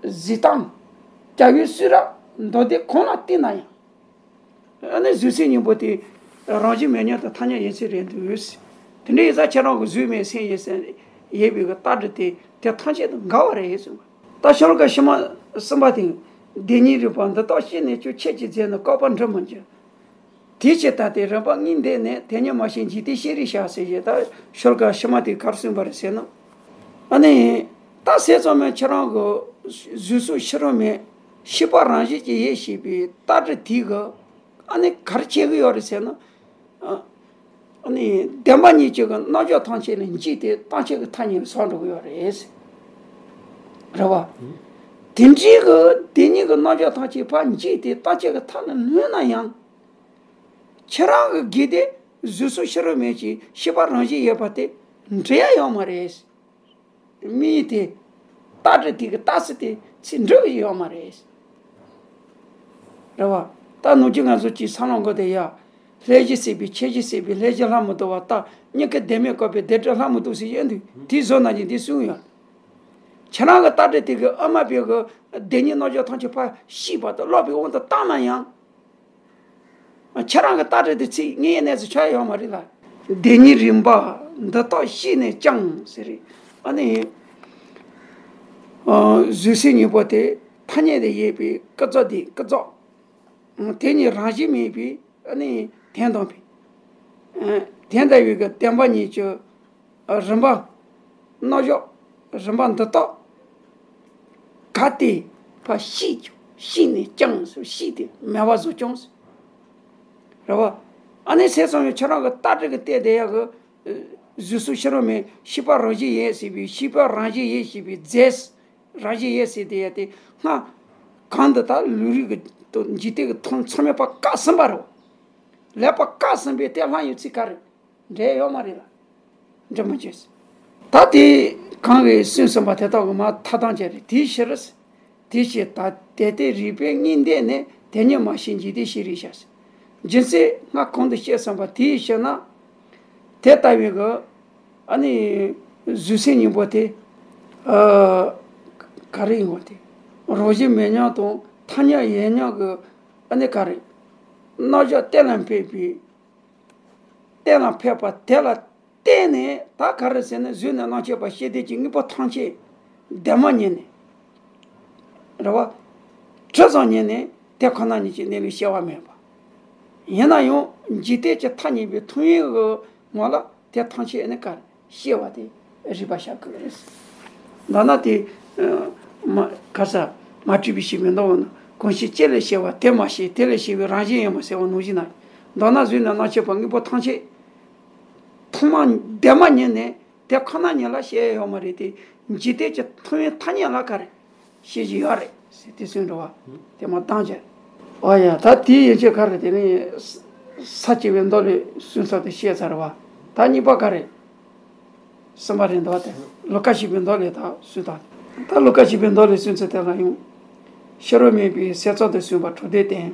གཟིགས་སྟངས་རྒྱལ་བའི་གསུང་རབ་མདོ་སྡེ་གང་ལ་བལྟས་ན་ཡང་། ཨ་ནི་གཟུགས་སེམས་གཉིས་པོ་དེ་རང་བཞིན་མེད་མཉམ་དང་ཐ་སྙད་ཡིན་ཚུལ་རེད་འདུག་དེ་འདྲ་ཡིན་ཙང་ཁྱེད་རང་གི་གཟུགས་མེད་སེམས་ཡོད་ཟེར་ཡོད་པའི་གི་ལྟ་གྲུབ་དེ་དེ་ཐམས་ཅད་དང་འགལ་བ་རེད་གསུངས། ད་ཤོ་ལོ་ཀ་ཕྱི་མ་གསུམ་པ་དེ། བདེན་གཉིས་རིག་པ་འདི་དག་ཤེས་ནས་ཀྱང་། ཁྱེད་ཀྱིས་མཛད་ནི་བཀག་པར་འགྲུབ་མི་འགྱུར། དེ་ཕྱིར་ད་ལྟའི་རིམ་པ་གཉིས་འདི་ནི། དེ་ཉིད་མ་ཤེས་འཇིག་རྟེན་ཤེས་རིག་བྱ་ཟེར་ཞེས། ད་ཤོ་ལོ་ཀ་ཕྱི་མ་དེ་ག་རེ་གསུངས་པ་རེད་ཟེར་ན། ཨ་ནི། ད་ཟེར་ཙམ་མིན་ཁྱེད་རང་གི་གཟུགས་སོགས་ཕྱི་རོལ་མེད་ཤེས་པ་རང་བཞིན་གྱིས་ཡོད་ཞེས་པའི་ལྟ་གྲུབ་དེ་གི་ཨ་ནི་ག་རེ་བྱེད་ཀྱི་ཡོད་རེད་ཟེར་ན། ཨ་ནི་བདེན་པ་གཉིས་ཀྱི་གི་རྣམ་གཞག་ཐམས་ཅད་ལ་འཇིག་སྟེ་རྟག་ཆད་ཀྱི་ཐ་སྙད་ལ་སོགས་འགྲོ་གི་ཡོད་རེད། རེད་བ། དེ་འདྲའི་གི་བདེན་གཉིས་ཀྱི་རྣམ་གཞག་ཐམས་ཅད་ཕར་འཇིག་སྟེ་རྟག་ཆད་ཀྱི་མཐའ་ལ་ལྷུང་ན་ཡང་། ཁྱེད་རང་གི་དགེ་སྡིག་གཟུགས་སོགས་ཕྱི་རོལ་མེད་ཅིང་ཤེས་པ་རང་བཞིན་ཡོད་པ་དེ་འགྲིག་ཡ་ཡོད་མ་རེད། མི་དེ་ལྟ་གྲུབ་དེ་གི་ལྟ་ཚུལ་དེ་ཚིག་འགྲིག་གི་ཡོད་མ་རེད། རེད་བ། ད་ནུབ་རྒྱུད་ང་ཚོ་གཅིག་ས་ལམ་སྒོ་དེ་ཡ། ལྷས་བྱིན་ཟེར་བའི་ཆས་བྱིན་ཟེར་བའི་ལྷས་བྱིན་ལྷ་མི་བཏུབ་པ་ལྟ། མྱུ་གུ་བདེན་མེད་བཀོད་པའི་བདེན་གྲུབ་ལྷ་མི་བཏུབ་ཟེར་ཡོད་འདུག་དེའི་བཟོ་ན་ཅིག་འདི་གསུངས་ཡོད། ཁྱེད་རང་གི་ལྟ་གྲུབ་དེ་གི་ཨ་མ་པའི་གི་བདེན་གཉིས་རྣམ་གཞག་ཐམས་ཅད་ཕར་ཤེས་པ་དང་ཀློག་པའི་དབང་དུ་བཏང་ན་ཡང་། ཁྱེད་རང་གི་ལྟ་གྲུབ་དེ་ཚིག་ངའི་གནས་སུ་ཆགས་ཡོད་མ་རེད་ལ། བདེན་གཉིས་རིག་པ་འདི་དག་ཤེས་ནས་ཀྱང་ཟེར་རེད། ཨ་ནི། ཨ། གཟུགས་སེམས་གཉིས་པོ་དེ་ཐ་སྙད་དུ་ཡོད་པའི་ཀུན་རྫོབ་དེ་ཀུན་རྫོབ། དེ་ཉིད་རང་བཞིན་མེད་པའི་ཨ་ནི་དོན་དམ་པའི། ཨ། དེ་ལྟ་བུའི་གི་བདེན་པ་གཉིས་ཀྱི་རིག་པ། རྣམ་གཞག་རིག་པ་འདི་དག་ག་དེ་ཕར་ཤེས་ཀྱང་ཤེས་ནས་ཀྱང་ཟེར། ཤེས་ཏེ་མེད་པ་བཟོ་ཀྱང་ཟེར། རེད་བ། ཨ་ནི་ཟེར་ཙམ་ཡང་ཁྱེད་རང་གི་ལྟ་གྲུབ་ཀྱི་སྟེང་དེ་ཡག་གི་གཟུགས་སོགས་ཕྱི་རོལ་མེད་ཤེས་པ་རང་བཞིན་ཡོད་ཟེར་བའི་ཤེས་པ་རང་བཞིན་ཡོད་ཟེར་བའི་རྫས། རང་བཞིན་ཡོད་ཟེར་དེ་ཡ་དེ་སྔ་གང་འདི་ལྟར་ལུས་རིགས་ཀྱི་འཇིག་རྟེན་གྱི་མཐོང་ཚང་མས་ཕར་བཀག་ཟིན་པ་རེད། ལེགས་པར་བཀག་ཟིན་པའི་དེ་ལྷ་ཡི་ཚིག་ག་རེ། འགྲིག་ཡོད་མ་རེད་ལ། འགྲིག་མི་འགྲིག་ད་དེ་གང་གིས་གསུངས་ཟིན་པ་དེ་དག་གི་མ་ཐ་དང་ཅན་རེད། དེའི་ཕྱིར། དེའི་ཕྱིར་ད་དེ་ལྟའི་རིགས་པས་གཉིས་འདས་ནས། དེ་ཉིད་མ་ཤེས་འཇིག་རྟེན་ཤེས་རིག་བྱ་ཟེར། རྒྱུ་མཚན་སྔ་གོང་དུ་བཤད་ཟིན་པ་དེའི་ཕྱིར་ན། དེ་ལྟ་བུའི་གི་ཨ་ནི་གཟུགས་སེམས་གཉིས་པོ་དེ་ཨ་ག་རེ་ཡིན་པ་དེ་རང་བཞིན་མེད་མཉམ་དང་ཐ་སྙད་ཡོད་མཉམ་གི་ཨ་ནི་ག་རེ་རྣམ་གཞག་གཏན་ལ་འབེབས་པའི་གཏན་ལ་ཕེབས་པ་དེ་ལ་བརྟེན་ནས་ད་ག་རེ་ཟེར་ན་གཟུགས་ནས་རྣམ་མཁྱེན་པ་ཤེས་ལྡན་གྱི་དངོས་པོ་ཐམས་ཅད་བདེན་པ་ཉིད་ནས་རེད་བ། གྲུབ་ཙམ་ཉིད་ནས་དེ་ཁོ་ན་ཉིད་ཀྱི་གནས་ལུགས་སྐྱེ་བ་མེད་པ། ཡིན་ན་ཡང་འཇིག་རྟེན་གྱི་མཐའ་གཉིས་པའི་མཐོང་ཡུལ་གྱི་ངོ་ལ་དེ་ཐམས་ཅད་ནི་ག་རེ་སྐྱེ་བ་དེ་རིག་པ་བཞག་གི་རེད། མདོར་ན་དེ་མ་ག་ས་མ་བྲིས་པའི་ཞིག་མི་འདུག་ན། གང་ཞིག་ཅི་ལས་སྐྱེ་བ་དེ་མ་ཤེས། དེ་ལས་སྐྱེ་བའི་རང་བཞིན་ཡིན་པ་ཟེར་བ་ནང་བཞིན་ན། མདོར་ན་གཟུགས་ནས་རྣམ་མཁྱེན་པ་དངོས་པོ་ཐམས་ཅད་ཐོག་མ་འདས་མ་ཉིད་ནས་དེ་ཁོ་ན་ཉིད་ལ་སྐྱེ་ཡོད་མ་རེད་དེ། འཇིག་རྟེན་གྱི་ཐོག་མའི་ཐ་སྙད་ལ་ག་རེ་སྐྱེ་བཞིན་ཡོད་རེད་ཟེར་དེ་གསུངས་འགྲོ་བ་དེ་མ་བཏང་བྱས། ཨོ་ཡ། ད་དེའི་ཡན་ཆད་ག་རེ་དེ་ནི་ས་སྐྱེ་བའི་མདོ་ལས་གསུངས་ཚར་དེ་བཤད་ཚར་བ། ད་གཉིས་པ་ག་རེ། གསུམ་པ་རེད་འདུག་སྟེ། ལོ་ཀ་བཞི་པའི་མདོ་ལས་ད་གསུངས་དང་། ད་ལོ་ཀ་བཞི་པའི་མདོ་ལས་གསུངས་ཚུལ་དེ་ལ་ཡང་། ཕྱི་རོལ་མེད་པའི་སེལ་ཚོགས་དུ་གསུངས་པ་དྲོད་རྟེན་བསྟན།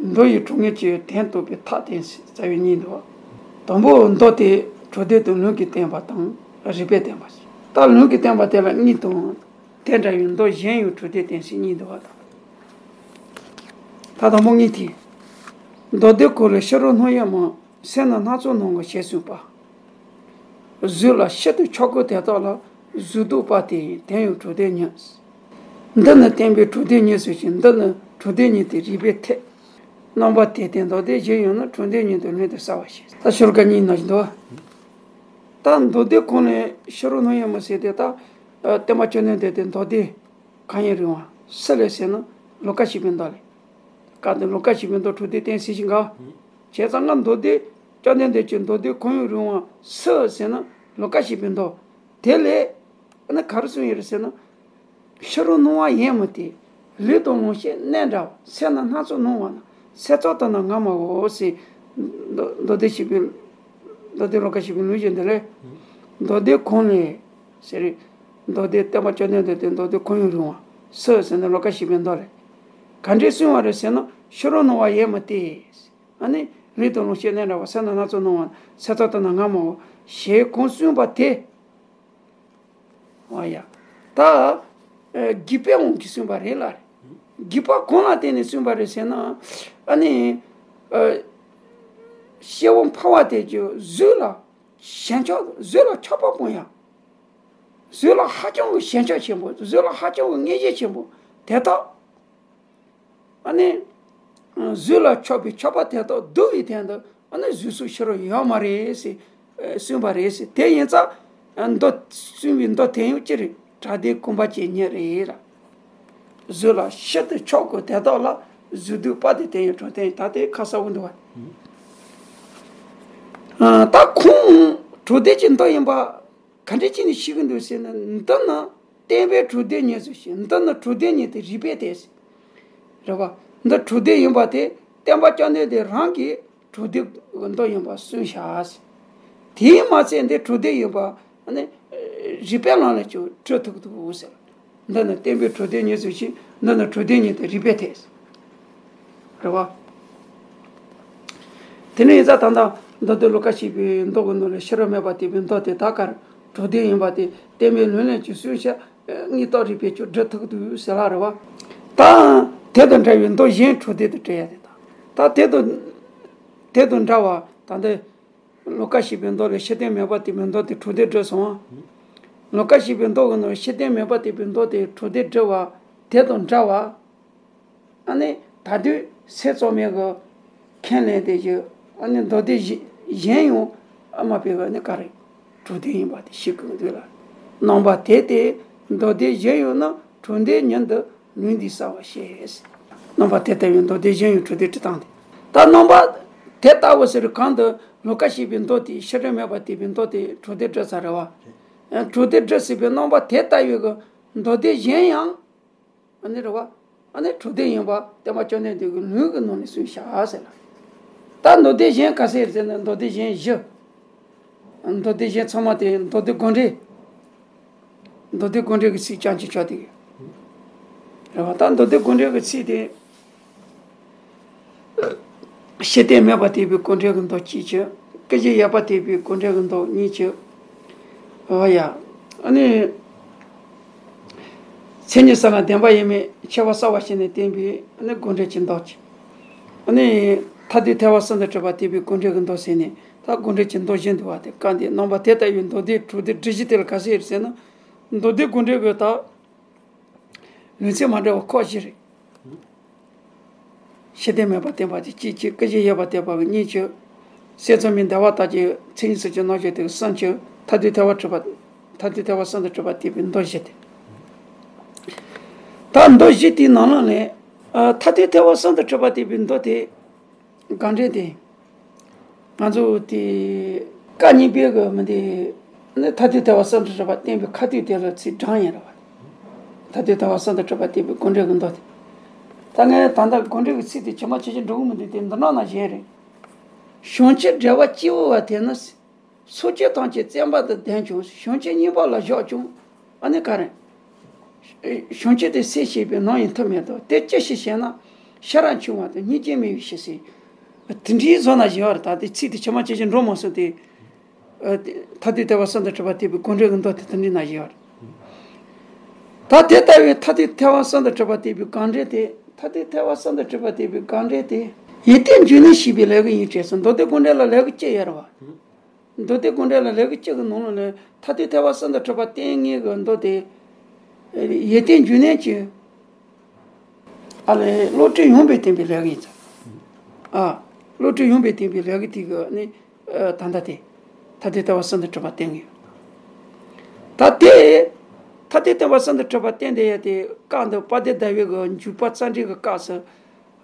མདོ་ཡི་དྲུག་ངེས་ཀྱི་དོན་རྟོགས་པའི་ཐབས་བསྟན་ཟེར་རྩ་བའི་གཉིས་འདུག། དང་པོ་མདོ་དེ་དྲོད་རྟེན་དུ་ལུང་གིས་བསྟན་པ་དང་རིགས་པས་བསྟན་པ་ཞིག། ད་ལུང་གིས་བསྟན་པ་དེ་ལ་གཉིས་དང་། དེ་འདྲ་བའི་མདོ་གཞན་ཡང་དྲོད་རྟེན་བསྟན་ཟེར་གཉིས་འདུག་བ་དང་། ད་དང་པོ་གཉིས་དེ། མདོ་སྡེ་ཁོ་ལས་ཕྱི་རོལ་སྣང་ཡུལ་མ། སེམས་ནི་སྣ་ཚོགས་སྣང་ངོ་ཞེས་གསུངས་པ། གཟུགས་ལ་ཕྱི་དུ་ཆགས་ཀྱི་དེ་དག་ལ་གཟུགས་སྡུག་པ་སྟེ་དེ་ཡང་དྲོད་རྟེན་ཉིད། འདི་ནི་བརྟེན་པའི་དྲོད་རྟེན་ཉིད་ཟེར་ཞིང་། འདི་ནི་དྲོད་རྟེན་ཉིད་དེ་རིགས་པས་འཐད། རྣམ་པ་དེ་ལྟའི་མདོ་སྡེ་གཞན་ཡང་ནི་དྲོད་རྟེན་ཉིད་དུ་ལུང་དུ་གསལ་བ་ཞིག། ད་ཤོ་ལོ་ཀ་གཉིས་ནང་བཞིན་དུ། ད་མདོ་སྡེ་ཁོ་ནས་ཕྱི་རོལ་སྣང་ཡུལ་མ་ཟེར་དེ་ད། ཨ། བསྟན་པ་བཅོམ་ལྡན་འདས་དེ་མདོ་སྡེ་གང་ཡིན་རུང་བ་སུ་ལས་ཟེར་ན་ལོ་ཀ་བཞི་པའི་མདོ་ལས། སྐབས་དེ་ལོ་ཀ་བཞི་པའི་མདོ་དྲོད་རྟེན་བསྟན་ཟེར་ཞིང་ག། བྱས་ཙང་ང་མདོ་སྡེ་བཅོམ་ལྡན་འདས་ཀྱི་མདོ་སྡེ་གང་ཡིན་རུང་བ་སུ་ཟེར་ན་ལོ་ཀ་བཞི་པའི་མདོ། དེ་ལས་ཨ་ནི་ག་རེ་གསུངས་ཡོད་རེད་ཟེར་ན། ཕྱི་རོལ་སྣང་བ་ཡིན་མོད་དེ། ལུས་དང་ལོངས་སྤྱོད་གནས་འདྲ་བ། སེམས་ནི་སྣ་ཚོགས་སྣང་བ་ན། སེལ་ཚོགས་དེ་ནི་ངང་མ་འོང་ཟེར། མདོ་མདོ་སྡེ་བཞི་པའི། མདོ་སྡེ་ལོ་ཀ་བཞི་པའི་ལུང་བཞིན་དེ་ལས། མདོ་སྡེ་གང་ལས་ཟེར། མདོ་སྡེ་བསྟན་པ་བཅོམ་ལྡན་འདས་དེ་མདོ་སྡེ་གང་ཡིན་རུང་བ་སུ་ཟེར་ན་ལོ་ཀ་བཞི་པའི་མདོ་ལས། ག་འདྲས་གསུངས་པ་རེད་ཟེར་ན་ཕྱི་རོལ་སྣང་བ་ཡིན་མོད་དེ། ཨ་ནི་ལུས་དང་ལོངས་སྤྱོད་གནས་འདྲ་བ། སེམས་ནི་སྣ་ཚོགས་སྣང་བ་ན། སེལ་ཚོགས་དེ་ནི་ངང་མ་འོང་ཞེས་གང་གསུངས་པ་དེ། ཨོ་ཡ། ད། ཨ། རྒྱུད་པའི་དབང་གིས་གསུངས་པ་རེད་ལ། རྒྱུད་པ་གང་ལ་བརྟེན་ནས་གསུངས་པ་རེད་ཟེར་ན། ཨ་ནི། ཨ། སྐྱེ་བོ་འཕགས་པ་དེ་ཚོ་གཟུགས་ལ་ཞེན་ཆགས། གཟུགས་ལ་ཆགས་པ་སྤོང་ཡ། གཟུགས་ལ་ཧ་ཅང་གི་ཞེན་ཆགས་ཆེན་པོ། གཟུགས་ལ་ཧ་ཅང་གི་ངེས་ཤེས་ཆེན་པོ་དེ་དག། ཨ་ནི། གཟུགས་ལ་ཆགས་པའི་ཆགས་པ་དེ་དག་བསྡུ་བའི་དོན་དུ། ཨ་ནི་གཟུགས་སོགས་ཕྱི་རོལ་ཡོད་མ་རེད་ཟེར། ཨ། གསུངས་པ་རེད་ཟེར། དེ་ཡིན་ཙང་། ཨ། མདོ་གསུངས་པའི་མདོ་དེ་ཡང་ཅི་རེད། གྲགས་ལྡན་གོམས་པ་ཅན་ཉིད་རེད་ལ། གཟུགས་ལ་ཕྱི་དུ་ཆགས་དགོས་དེ་དག་ལ་གཟུགས་སྡུག་པ་སྟེ་དེ་ཡང་དྲོད་རྟེན། ད་དེ་ཁ་གསལ་པོ་འདུག་བ། ཨ། ད་ཁོང་དྲོད་རྟེན་གྱི་མདོ་ཡིན་པ། ག་འདྲས་བྱས་ནས་ཤེས་ཀྱི་འདུག་ཟེར་ན། འདི་ནི་བརྟེན་པའི་དྲོད་རྟེན་ཉིད་ཟེར་ཞིང་། འདི་ནི་དྲོད་རྟེན་ཉིད་དེ་རིགས་པས་འཐད་ཟེར། རེད་བ། འདི་དྲོད་རྟེན་ཡིན་པ་དེ་བསྟན་པ་བཅོམ་ལྡན་འདས་རང་གིས་དྲོད་རྟེན་གྱི་མདོ་ཡིན་པ་གསུངས་བཞག་ཟེར། དེས་མ་ཚད་འདི་དྲོད་རྟེན་ཡིན་པ་ནི་རིགས་པའི་ལམ་ལས་ཀྱང་འགྲེལ་ཐུབ་ཀྱི་འདུག་ཟེར། འདི་ནི་བརྟེན་པའི་དྲོད་རྟེན་ཉིད་ཟེར་ཞིང་། འདི་ནི་དྲོད་རྟེན་ཉིད་དེ་རིགས་པས་འཐད། རེད་བ། དེ་ནས་ཡིན་ཙང་ད་ལྟ་མདོ་སྡེ་ལོ་ཀ་བཞི་པའི་མདོ་གི་ནང་ལ་ཕྱི་རོལ་མེད་པ་དེ་བའི་མདོ་དེ་དག་གར་དྲོད་རྟེན་ཡིན་པ་དེ་བསྟན་པའི་ལུང་ལས་ཀྱང་གསུངས་ཤག། དངོས་རྟོགས་རིགས་པས་ཀྱང་འགྲེལ་ཐུབ་ཀྱི་འདུག་ཟེར་ལ། རེད་བ། ད་དེ་དང་འདྲ་བའི་མདོ་གཞན་དྲོད་རྟེན་དུ་འགྲེལ་ཡ་དེ་དང་། ད་དེ་དང་དེ་དང་འདྲ་བ་ད་ལྟ། ལོ་ཀ་བཞི་པའི་མདོ་ལས་ཕྱི་རྟེན་མེད་པ་དེ་བའི་མདོ་དེ་དྲོད་རྟེན་འགྲེལ་སོང་བ། ལོ་ཀ་བཞི་པའི་མདོ་གི་ནང་ཕྱི་རྟེན་མེད་པ་དེ་བའི་མདོ་དེ་དྲོད་རྟེན་འགྲེལ་བ་དེ་དང་འདྲ་བ། ཨ་ནི་ད་དུས་སེལ་ཚོགས་མའི་གི་ཁས་ལེན་དེ་བཞིན། ཨ་ནི་མདོ་སྡེ་གཞན་ཡང་ཨ་མ་པའི་གི་ནི་ག་རེ་དྲོད་རྟེན་ཡིན་པ་དེ་ཤེས་དགོས་འདུག་ལ། རྣམ་པ་དེ་ལྟའི་མདོ་སྡེ་གཞན་ཡང་ནི་དྲོད་རྟེན་ཉིད་དུ་ལུང་འདིས་གསལ་བར་བཤད། རྣམ་པ་དེ་ལྟ་བུའི་མདོ་སྡེ་གཞན་ཡང་དྲོད་རྟེན་འགྲེལ་སྟངས་དེ། ད་རྣམ་པ་དེ་ལྟ་བུ་ཟེར་གང་དུ་ལོ་ཀ་བཞི་པའི་མདོ་དེ་ཕྱི་རོལ་མེད་པ་དེ་བའི་མདོ་དེ་དྲོད་རྟེན་འགྲེལ་ས་རེད་བ། དྲོད་རྟེན་འགྲེལ་སྲིད་པའི་རྣམ་པ་དེ་ལྟ་བུའི་གི་མདོ་སྡེ་གཞན་ཡང་། ཨ་ནི་རེད་བ། ཨ་ནི་དྲོད་རྟེན་ཡིན་པ་བསྟན་པ་བཅོམ་ལྡན་འདས་ཀྱི་ལུང་གི་ནང་ནས་གསུངས་བཞག་ཟེར་ལ། ད་མདོ་སྡེ་གཞན་ག་ཚད་ཟེར་ན་མདོ་སྡེ་གཞན་བཞི། མདོ་སྡེ་གཞན་ཚང་མ་དེ་མདོ་སྡེ་དགོངས་འགྲེལ། མདོ་སྡེ་དགོངས་འགྲེལ་གྱི་ཚིག་རྐྱང་གཅིག་ཆགས་དེ། རེད་བ། ད་མདོ་སྡེ་དགོངས་འགྲེལ་གྱི་ཚིག་དེ། ཕྱི་རྟེན་མེད་པ་དེ་བའི་དགོངས་འགྲེལ་གྱི་མདོ་གཅིག་བྱས། སྐུ་བཞི་ཡོད་པ་དེ་བའི་དགོངས་འགྲེལ་གྱི་མདོ་གཉིས་བྱས། འོ་ཡ། ཨ་ནི། མཚན་ཉིད་གསུམ་ལ་བདེན་པ་ཡིན་མིན་ཁྱད་པར་གསལ་བར་བྱས་ནས་བསྟན་པའི་ཨ་ནི་དགོངས་འགྲེལ་གྱི་མདོ་གཅིག། ཨ་ནི། མཐར་ཐུག་ཐེག་པ་གསུམ་དུ་གྲུབ་པ་དེ་བའི་དགོངས་འགྲེལ་གྱི་མདོ་ཟེར་ནས་ད་དགོངས་འགྲེལ་གྱི་མདོ་བཞི་འདུག་བ། དེ་སྐབས་འདིར་རྣམ་པ་དེ་ལྟ་བུའི་མདོ་སྡེ་དྲོད་རྟེན་འགྲེལ་བཞི་དེ་ལ་ག་ཟེར་ཟེར་ན། མདོ་སྡེ་དགོངས་འགྲེལ་གྱི་ད། ལུང་ཚིག་མ་འདྲ་བ་ཁག་བཞི་རེད། ཕྱི་རྟེན་མེད་པ་བསྟན་པ་དེ་གཅིག་བྱས། སྐུ་བཞི་ཡོད་པ་བསྟན་པ་གི་གཉིས་བྱས། སེལ་ཚོགས་མའི་བདེན་པ་ལྟར་གྱི་མཚན་ཉིད་གསུམ་གྱི་རྣམ་གཞག་དེ་གསུམ་བྱས། མཐར་ཐུག་ཐེག་པ་གྲུབ་པ། མཐར་ཐུག་ཐེག་པ་གསུམ་དུ་གྲུབ་པ་དེ་བའི་མདོ་བཞི་སྟེ། ད་མདོ་བཞི་དེའི་ནང་ལ་ནས། ཨ། ཐ་དད་ཐེག་པ་གསུམ་དུ་གྲུབ་པ་བསྟན་པའི་མདོ་དེ། དགག་འགྲེལ་དེ། ང་ཚོ་དེ། བཀའ་རྙིང་པའི་གི་མི་འདི། ནི་ཐ་དད་ཐེག་པ་གསུམ་དུ་གྲུབ་པ་བསྟན་པའི་ཁ་ཐུག་དེ་ལ་ཚིག་དྲངས་ཡིན་ར་བ། ཐ་དད་ཐེག་པ་གསུམ་དུ་གྲུབ་པ་བསྟན་པའི་དགག་འགྲེལ་གི་མདོ་དེ། ད་ངས་ད་ལྟ་དགག་འགྲེལ་གི་ཚིག་དེ་ཇི་མ་ཇི་བཞིན་འགྲོ་གི་མི་འདུག་དེ་འདི་ནང་ན་བཞིན་རེད། བྱང་ཆུབ་འབྲེལ་བ་སྐྱེ་བོ་བ་དེ་ནི། སོ་སྐྱེ་ཐམས་ཅད་བཙན་པ་དང་ལྡན་ཀྱང་བྱང་ཆུབ་གཉིས་པ་ལ་བཞག་ཀྱང་། ཨ་ནི་ག་རེ། བྱང་ཆུབ་དེ་སེལ་བྱེད་པའི་ནམ་ཡང་ཐུབ་མེད་དོ། དེ་ཅི་ཞིག་ཞེ་ན། ཤ་ར་འཆུང་བ་དང་སྙིང་རྗེ་མེད་པའི་ཕྱིར་ཟེར། དེ་འདྲའི་བཟོ་ན་བཞིན་བར་ད་དེ་ཚིག་དེ་ཇི་མ་ཇི་བཞིན་འགྲོ་མ་སོང་སྟེ། ཨ། དེ་ཐ་དད་ཐེག་པ་གསུམ་དུ་གྲུབ་པ་བསྟན་པའི་དགག་འགྲེལ་གྱི་མདོ་དེ་དེ་འདྲའི་ན་བཞིན་བར། ད་དེ་ལྟ་བུའི་ཐ་དད་ཐེག་པ་གསུམ་དུ་གྲུབ་པ་བསྟན་པའི་དགག་འགྲེལ་དེ། ཐ་དད་ཐེག་པ་གསུམ་དུ་གྲུབ་པ་བསྟན་པའི་དགག་འགྲེལ་དེ། ཡོན་ཏན་འབྱུང་གནས་ཞེས་པའི་ལས་ཀྱི་ཡིན་ཞེས་སོ། མདོ་སྡེ་དགོངས་འགྲེལ་ལ་ལས་ཀྱི་བཅུ་ཡོད་རེད་བ། མདོ་སྡེ་དགོངས་འགྲེལ་ལ་ལས་ཀྱི་བཅུ་གི་ནང་ལ་ནི་ཐ་དད་ཐེག་པ་གསུམ་དུ་གྲུབ་པ་བསྟན་ངེས་ཀྱི་མདོ་དེ། ཡོན་ཏན་འབྱུང་གནས་ཀྱི། ཨ་ལས་བློ་གྲོས་ཡངས་པས་བསྟན་པའི་ལས་ཀྱི་ཡིན་ཙང་། ཨ། བློ་གྲོས་ཡངས་པས་བསྟན་པའི་ལས་ཀྱི་དེ་གི་ནི། ཨ། ད་ལྟ་དེ། ཐ་དད་ཐེག་པ་གསུམ་དུ་གྲུབ་པ་བསྟན་ངེས། ད་དེ། ཐ་དད་ཐེག་པ་གསུམ་དུ་གྲུབ་པ་བསྟན་དེ་ཡ་དེ་སྐབས་འདི་དཔལ་ལྡན་ཟླ་བའི་གི་འཇུག་པ་རྩ་འགྲེལ་གྱི་སྐབས་སུ།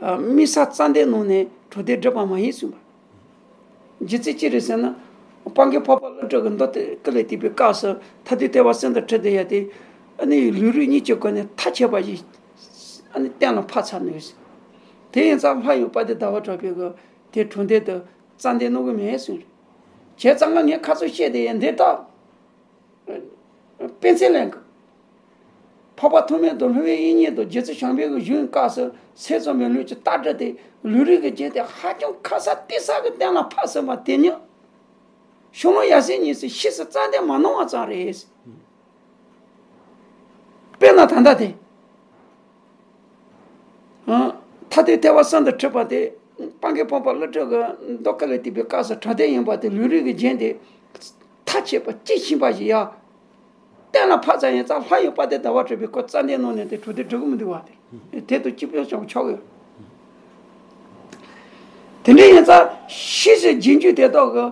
ཨ། དམིགས་བསལ་ཙནྡན་ནང་ནས་དྲུག་སྡེ་སྒྲུབ་པ་མ་ཡིན་གསུངས་པ། རྒྱུ་མཚན་ཅི་རེད་ཟེར་ན། སྤང་གི་འཕགས་པ་ཀླུ་སྒྲུབ་ཀྱི་མདོ་སྡེ་ཀུན་ལས་བཏུས་པའི་སྐབས་སུ་ཐ་དད་ཐེག་པ་གསུམ་དུ་གྲུབ་དེ་ཡ་དེ། ཨ་ནི་ལུས་རིགས་གཉིས་ཀྱི་སྒོ་ནས་མཐའ་ཆད་པ་ཞིག་ཨ་ནི་གཏན་ལ་ཕབ་ཚར་ནུས། དེ་ཡིན་ཙང་སླར་ཡང་དཔལ་ལྡན་ཟླ་བ་གྲགས་པས་གི་དེ་དྲུག་སྡེ་དུ་ཙནྡན་གནང་གི་མེད་གསུངས་རེད། བྱས་ཙང་ང་ངས་ཁ་ཚུར་བཤད་དེ་ཡ་འདི་ལྟ། དཔེ་མཚོན་ལེན་གི། འཕགས་པ་ཐོགས་མེད་དང་ལྷུང་བཟེད་དབྱིག་གཉེན་དང་རྗེ་བཙུན་བྱམས་པའི་གི་གཞུང་བཀའ་སུ་ཚད་ཙམ་པའི་ལུགས་ཀྱི་ལྟ་གྲུབ་དེ་ལུས་རིགས་ཀྱི་རྒྱན་དེ་ཧ་ཅང་ཁ་གསལ་གཏིང་གསལ་གྱི་གཏན་ལ་ཕབ་ཟིན་པ་དེ་ཉིད། ཤོ་ལོ་ཀ་ཡབ་སྲས་གཉིས་སུ་ཕྱིས་སུ་ཙནྡན་མ་གནང་བ་ཙམ་རེད། དཔེར་ན་ད་ལྟ་དེ། ཨ། ཐ་དད་ཐེག་པ་གསུམ་དུ་གྲུབ་པ་དེ། སྤང་གི་འཕགས་པ་ཀླུ་སྒྲུབ་ཀྱི་མདོ་ཀུན་ལས་བཏུས་པའི་སྐབས་སུ་དྲུག་སྡེ་ཡིན་པ་དེ་ལུས་རིགས་ཀྱི་རྒྱན་དེ། མཐའ་ཆད་པ་གཅིག་ཕྱིན་པ་ཞིག་ཡ། གཏན་ལ་ཕབ་ཚར་ཡིན་ཙང་སླར་ཡང་དཔལ་ལྡན་ཟླ་བ་གྲགས་པས་ཁོ་ཙནྡན་གནང་ནས་དེ་དྲུག་སྡེ་སྒྲུབ་ཀྱི་མི་འདུག་བ་དེ། དེ་དང་གཅིག་པའི་ཆོག་ཆོག་གི། དེ་འདྲ་ཡིན་ཙང་ཕྱིས་སུ་རྗེས་འཇུག་དེ་དག་གི།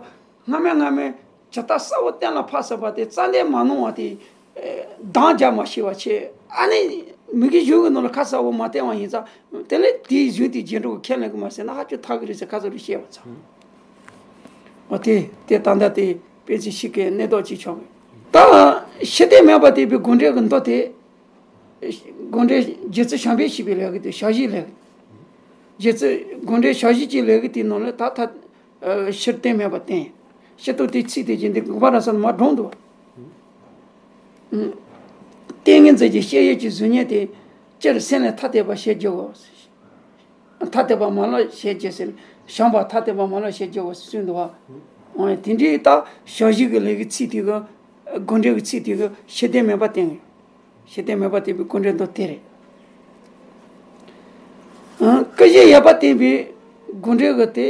སྔ་མའི་སྔ་མའི་ཇི་ལྟར་གསལ་བོ་གཏན་ལ་ཕབ་ཟིན་པ་དེ་ཙནྡན་མ་གནང་བ་དེ། ཨེ། འདང་རྒྱག་མ་ཤེས་པ་བྱས། ཨ་ནི་མི་དགེ་གཞུང་གི་ནང་ལ་ཁ་གསལ་བོ་མ་བསྟན་པ་ཡིན་ཙང་དེ་ལས་དེའི་གཞུང་དེ་རྗེས་འགྲོ་གི་ཁས་ལེན་གི་མ་ཟེར་ན་ཧ་ཅང་ཐག་གི་རེད་ཟེར་ཁ་གསལ་རེ་བཤད་པ་ཙང་། འོ་དེ་དེ་ད་ལྟ་དེ་དཔེ་ཆ་ཞིག་གི་གནས་སྟངས་ཅིག་ཆགས་ཡོད། ད་ཕྱིར་ལྡན་མེད་པར་བསྟན་པའི་དགག་འགྲེལ་གྱི་མདོ་དེ། དགག་འགྲེལ་རྗེ་བཙུན་བྱམས་པས་ཞེས་པའི་ལས་ཀྱི་དེ་ཞལ་བཞེས་ལས་ཀྱི། རྗེ་བཙུན་དགག་འགྲེལ་ཞལ་བཞེས་ཀྱི་ལས་ཀྱི་དེའི་ནང་ལ་ད་ལྟ། ཕྱིར་ལྡན་མེད་པར་བསྟན། ཕྱིར་ལྡོག་དེའི་ཚིག་དེ་བཞིན་ཏེ་དགོངས་པ་རབ་གསལ་མར་དྲངས་འདུག། ཏིང་ངེ་འཛིན་གྱི་བཤད་ཡུལ་གྱི་གཟུགས་བརྙན་དེ། སྤྱིར་སེམས་ལས་ཐ་དད་པ་ཞེས་བགྱི་བ། ཐ་དད་པ་མ་ལགས་ཞེས་བགྱི་ཟེར། བྱམས་པ་ཐ་དད་པ་མ་ལགས་ཞེས་བགྱི་བ་གསུངས་འདུག་བ། འོ་དེ་འདྲའི་ད་ཞལ་བཞེས་ཀྱི་ལས་ཀྱི་ཚིག་དེ་གི། དགག་འགྲེལ་གྱི་ཚིག་དེ་གི་ཕྱིར་ལྡན་མེད་པར་བསྟན། ཕྱིར་ལྡན་མེད་པར་བསྟན་པའི་དགག་འགྲེལ་མདོ་དེ་རེད། ཨང་། ཀུན་གཞི་ཡོད་པར་བསྟན་པའི་དགག་འགྲེལ་གྱི་དེ།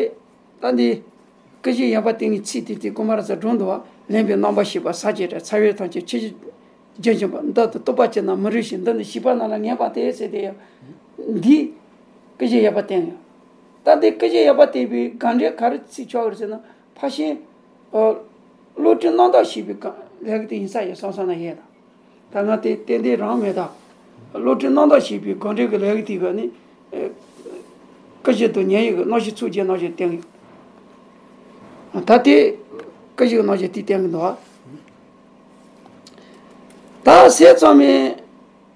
ད་འདི། ཀུན་གཞི་ཡོད་པར་བསྟན་གྱི་ཚིག་དེ་དེ་དགོངས་པ་རབ་གསལ་དྲངས་འདུག་བ། ལེན་པའི་རྣམ་པར་ཤེས་པ་ས་བཅད་དང་ཚ་བའི་ཐམས་ཅད་ཆོས་ཅན། རྒྱུན་ཆེན་པོ་འདི་དང་རྟོག་པ་ཅན་རྣམས་མི་རིགས་ཤིང་། འདི་ནི་ཤེས་པ་རྣམས་ལ་ངེས་པ་སྟེ་ཟེར་དེ་ཡང་། འདི། ཀུན་གཞི་ཡོད་པར་བསྟན་ཡང་། ད་འདི་ཀུན་གཞི་ཡོད་པར་བསྟན་པའི་དགག་འགྲེལ་ག་རེ་ཚིག་ཆོག་རེད་ཟེར་ན། ཕར་ཕྱིན། ཨ། བློ་གྲོས་རྣམ་དག་ཞེས་པའི་ག་ལས་ཀྱི་དེ་ཡིན་ས་ཡོད་བསམ་བསམ་ན་ཡོད་དང་། ད་ང་དེ་ཏན་ཏན་རང་མེད་དང་། བློ་གྲོས་རྣམ་དག་ཞེས་པའི་དགག་འགྲེལ་གྱི་ལས་ཀྱི་དེ་ག་ནི། ཨ། ཀུན་གཞི་དང་ཉན་ཡིག་གི་རྣམ་བཤད་ཚིགས་བཅད་རྣམ་བཤད་བསྟན་ཡོད། ད་དེ་ཀུན་གཞི་གི་རྣམ་བཤད་དེ་བསྟན་གྱི་འདུག། ད་ཟས་གཙང་མའི་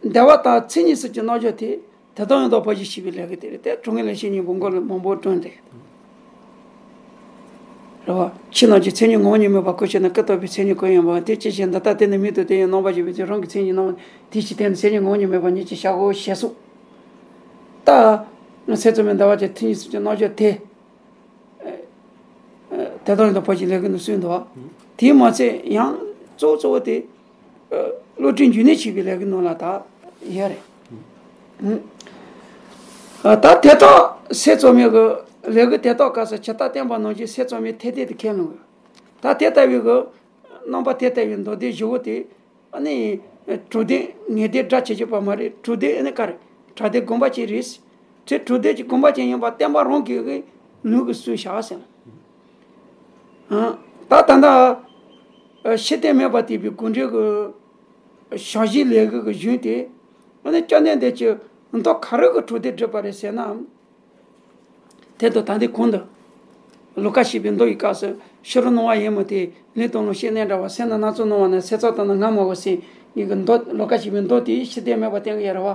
བདེ་བ་དང་མཚན་ཉིད་གསུམ་གྱི་རྣམ་གཞག་དེ། དེ་དག་ཡང་དག་ཕར་ཞིག་ཤེས་པའི་ལས་ཀྱི་དེ་རེད་དེ། གྲོང་ཁྱེར་ལས་བྱེད་སྙིང་པོ་མགོ་ལ་མང་པོ་བསྒྲེངས་ཏེ། རེད་བ། ཕྱི་རྣམས་ཀྱི་མཚན་ཉིད་ངོ་བོ་ཉིད་མེད་པར་ཀུན་ཤེས་ན། ཀུན་རྟོག་པའི་མཚན་ཉིད་ཀུན་ཡང་མེད་པ། དེ་ཅི་ཕྱིར་འདི་ལྟ་སྟེ་ནི། མིག་དང་དེ་ཡི་རྣམ་པར་ཤེས་པའི་ཚེ། རང་གི་མཚན་ཉིད་རྣམ་པར། དེ་ཕྱིར་དེ་ནི་མཚན་ཉིད་ངོ་བོ་ཉིད་མེད་པ་ཉིད་ཅེས་བྱ་དགོས་ཞེས་གསུངས། ད། ཟས་གཙང་མའི་བདེ་བ་དང་མཚན་ཉིད་གསུམ་གྱི་རྣམ་གཞག་དེ། དེ་དག་ཡང་དག་ཕར་ཞིག་ལས་ཀྱི་ནང་གསུངས་འདུག། དེས་མ་ཚད་ཡང་གཙོ་བོ་གཙོ་བོ་དེ། བློ་གྲོས་འབྱུང་གནས་ཞེས་པའི་ལས་ཀྱི་ནང་ལ་ད་ཡོད་རེད། ད་དེ་དག་ཟས་གཙང་མའི་གི་ལས་ཀྱི་དེ་དག་སྐབས་སུ་ཇི་ལྟར་བསྟན་པ་ནང་བཞིན་ཟས་གཙང་མའི་ཐེག་ཐེག་ཏུ་ཁས་ལེན་དགོས། ད་དེ་ལྟ་བུའི་གི་རྣམ་པ་དེ་ལྟ་བུའི་མདོ་སྡེ་བཞི་པོ་དེ། ཨ་ནི། དྲུག་སྡེ་ངེས་སྡེ་སྒྲ་ཆེ་ཆེ་བ་མ་རེད། དྲུག་སྡེ་ཨ་ནི་ག་རེ། དྲུག་སྡེ་དགོངས་པ་ཅན་རེད། དེ་དྲུག་སྡེ་གྱི་དགོངས་པ་ཅན་ཡིན་པ་བསྟན་པ་རང་གི་ལུགས་ཀྱི་སྲོལ་བཞག་ཟེར། ཨ། ད་ད་ལྟ། ཕྱིར་ལྡན་མེད་པར་བསྟན་པའི་དགག་འགྲེལ་གྱི་ཞལ་བཞེས་ལས་ཀྱི་གཞུང་དེ། ཨ་ནི་བཅོམ་ལྡན་འདས་ཀྱི་ མདོ་ག་རེ་གི་གྲུབ་སྡེ་སྒྲུབ་པ་རེད་ཟེར་ན། དེ་དང་ད་ལྟའི་གོང་དུ། ལོ་ཀ་ཞེས་པའི་མདོ་ཡི་སྐབས་སུ་ཕྱི་རོལ་སྣང་བ་ཡིན་མོད་དེ། ལུས་དང་ལོངས་སྤྱོད་གནས་འདྲ་བ། སེམས་ནི་སྣ་ཚོགས་སྣང་བ་ནི། སེམས་ཙམ་དང་ནི་སྔ་མ་བས་ཟེར། ངེད་ཀྱི་མདོ་ལོ་ཀ་ཞེས་པའི་མདོ་དེའི་ཕྱིར་བསྟན་མེད་པ་བསྟན་གྱི་ཡོད་རེད་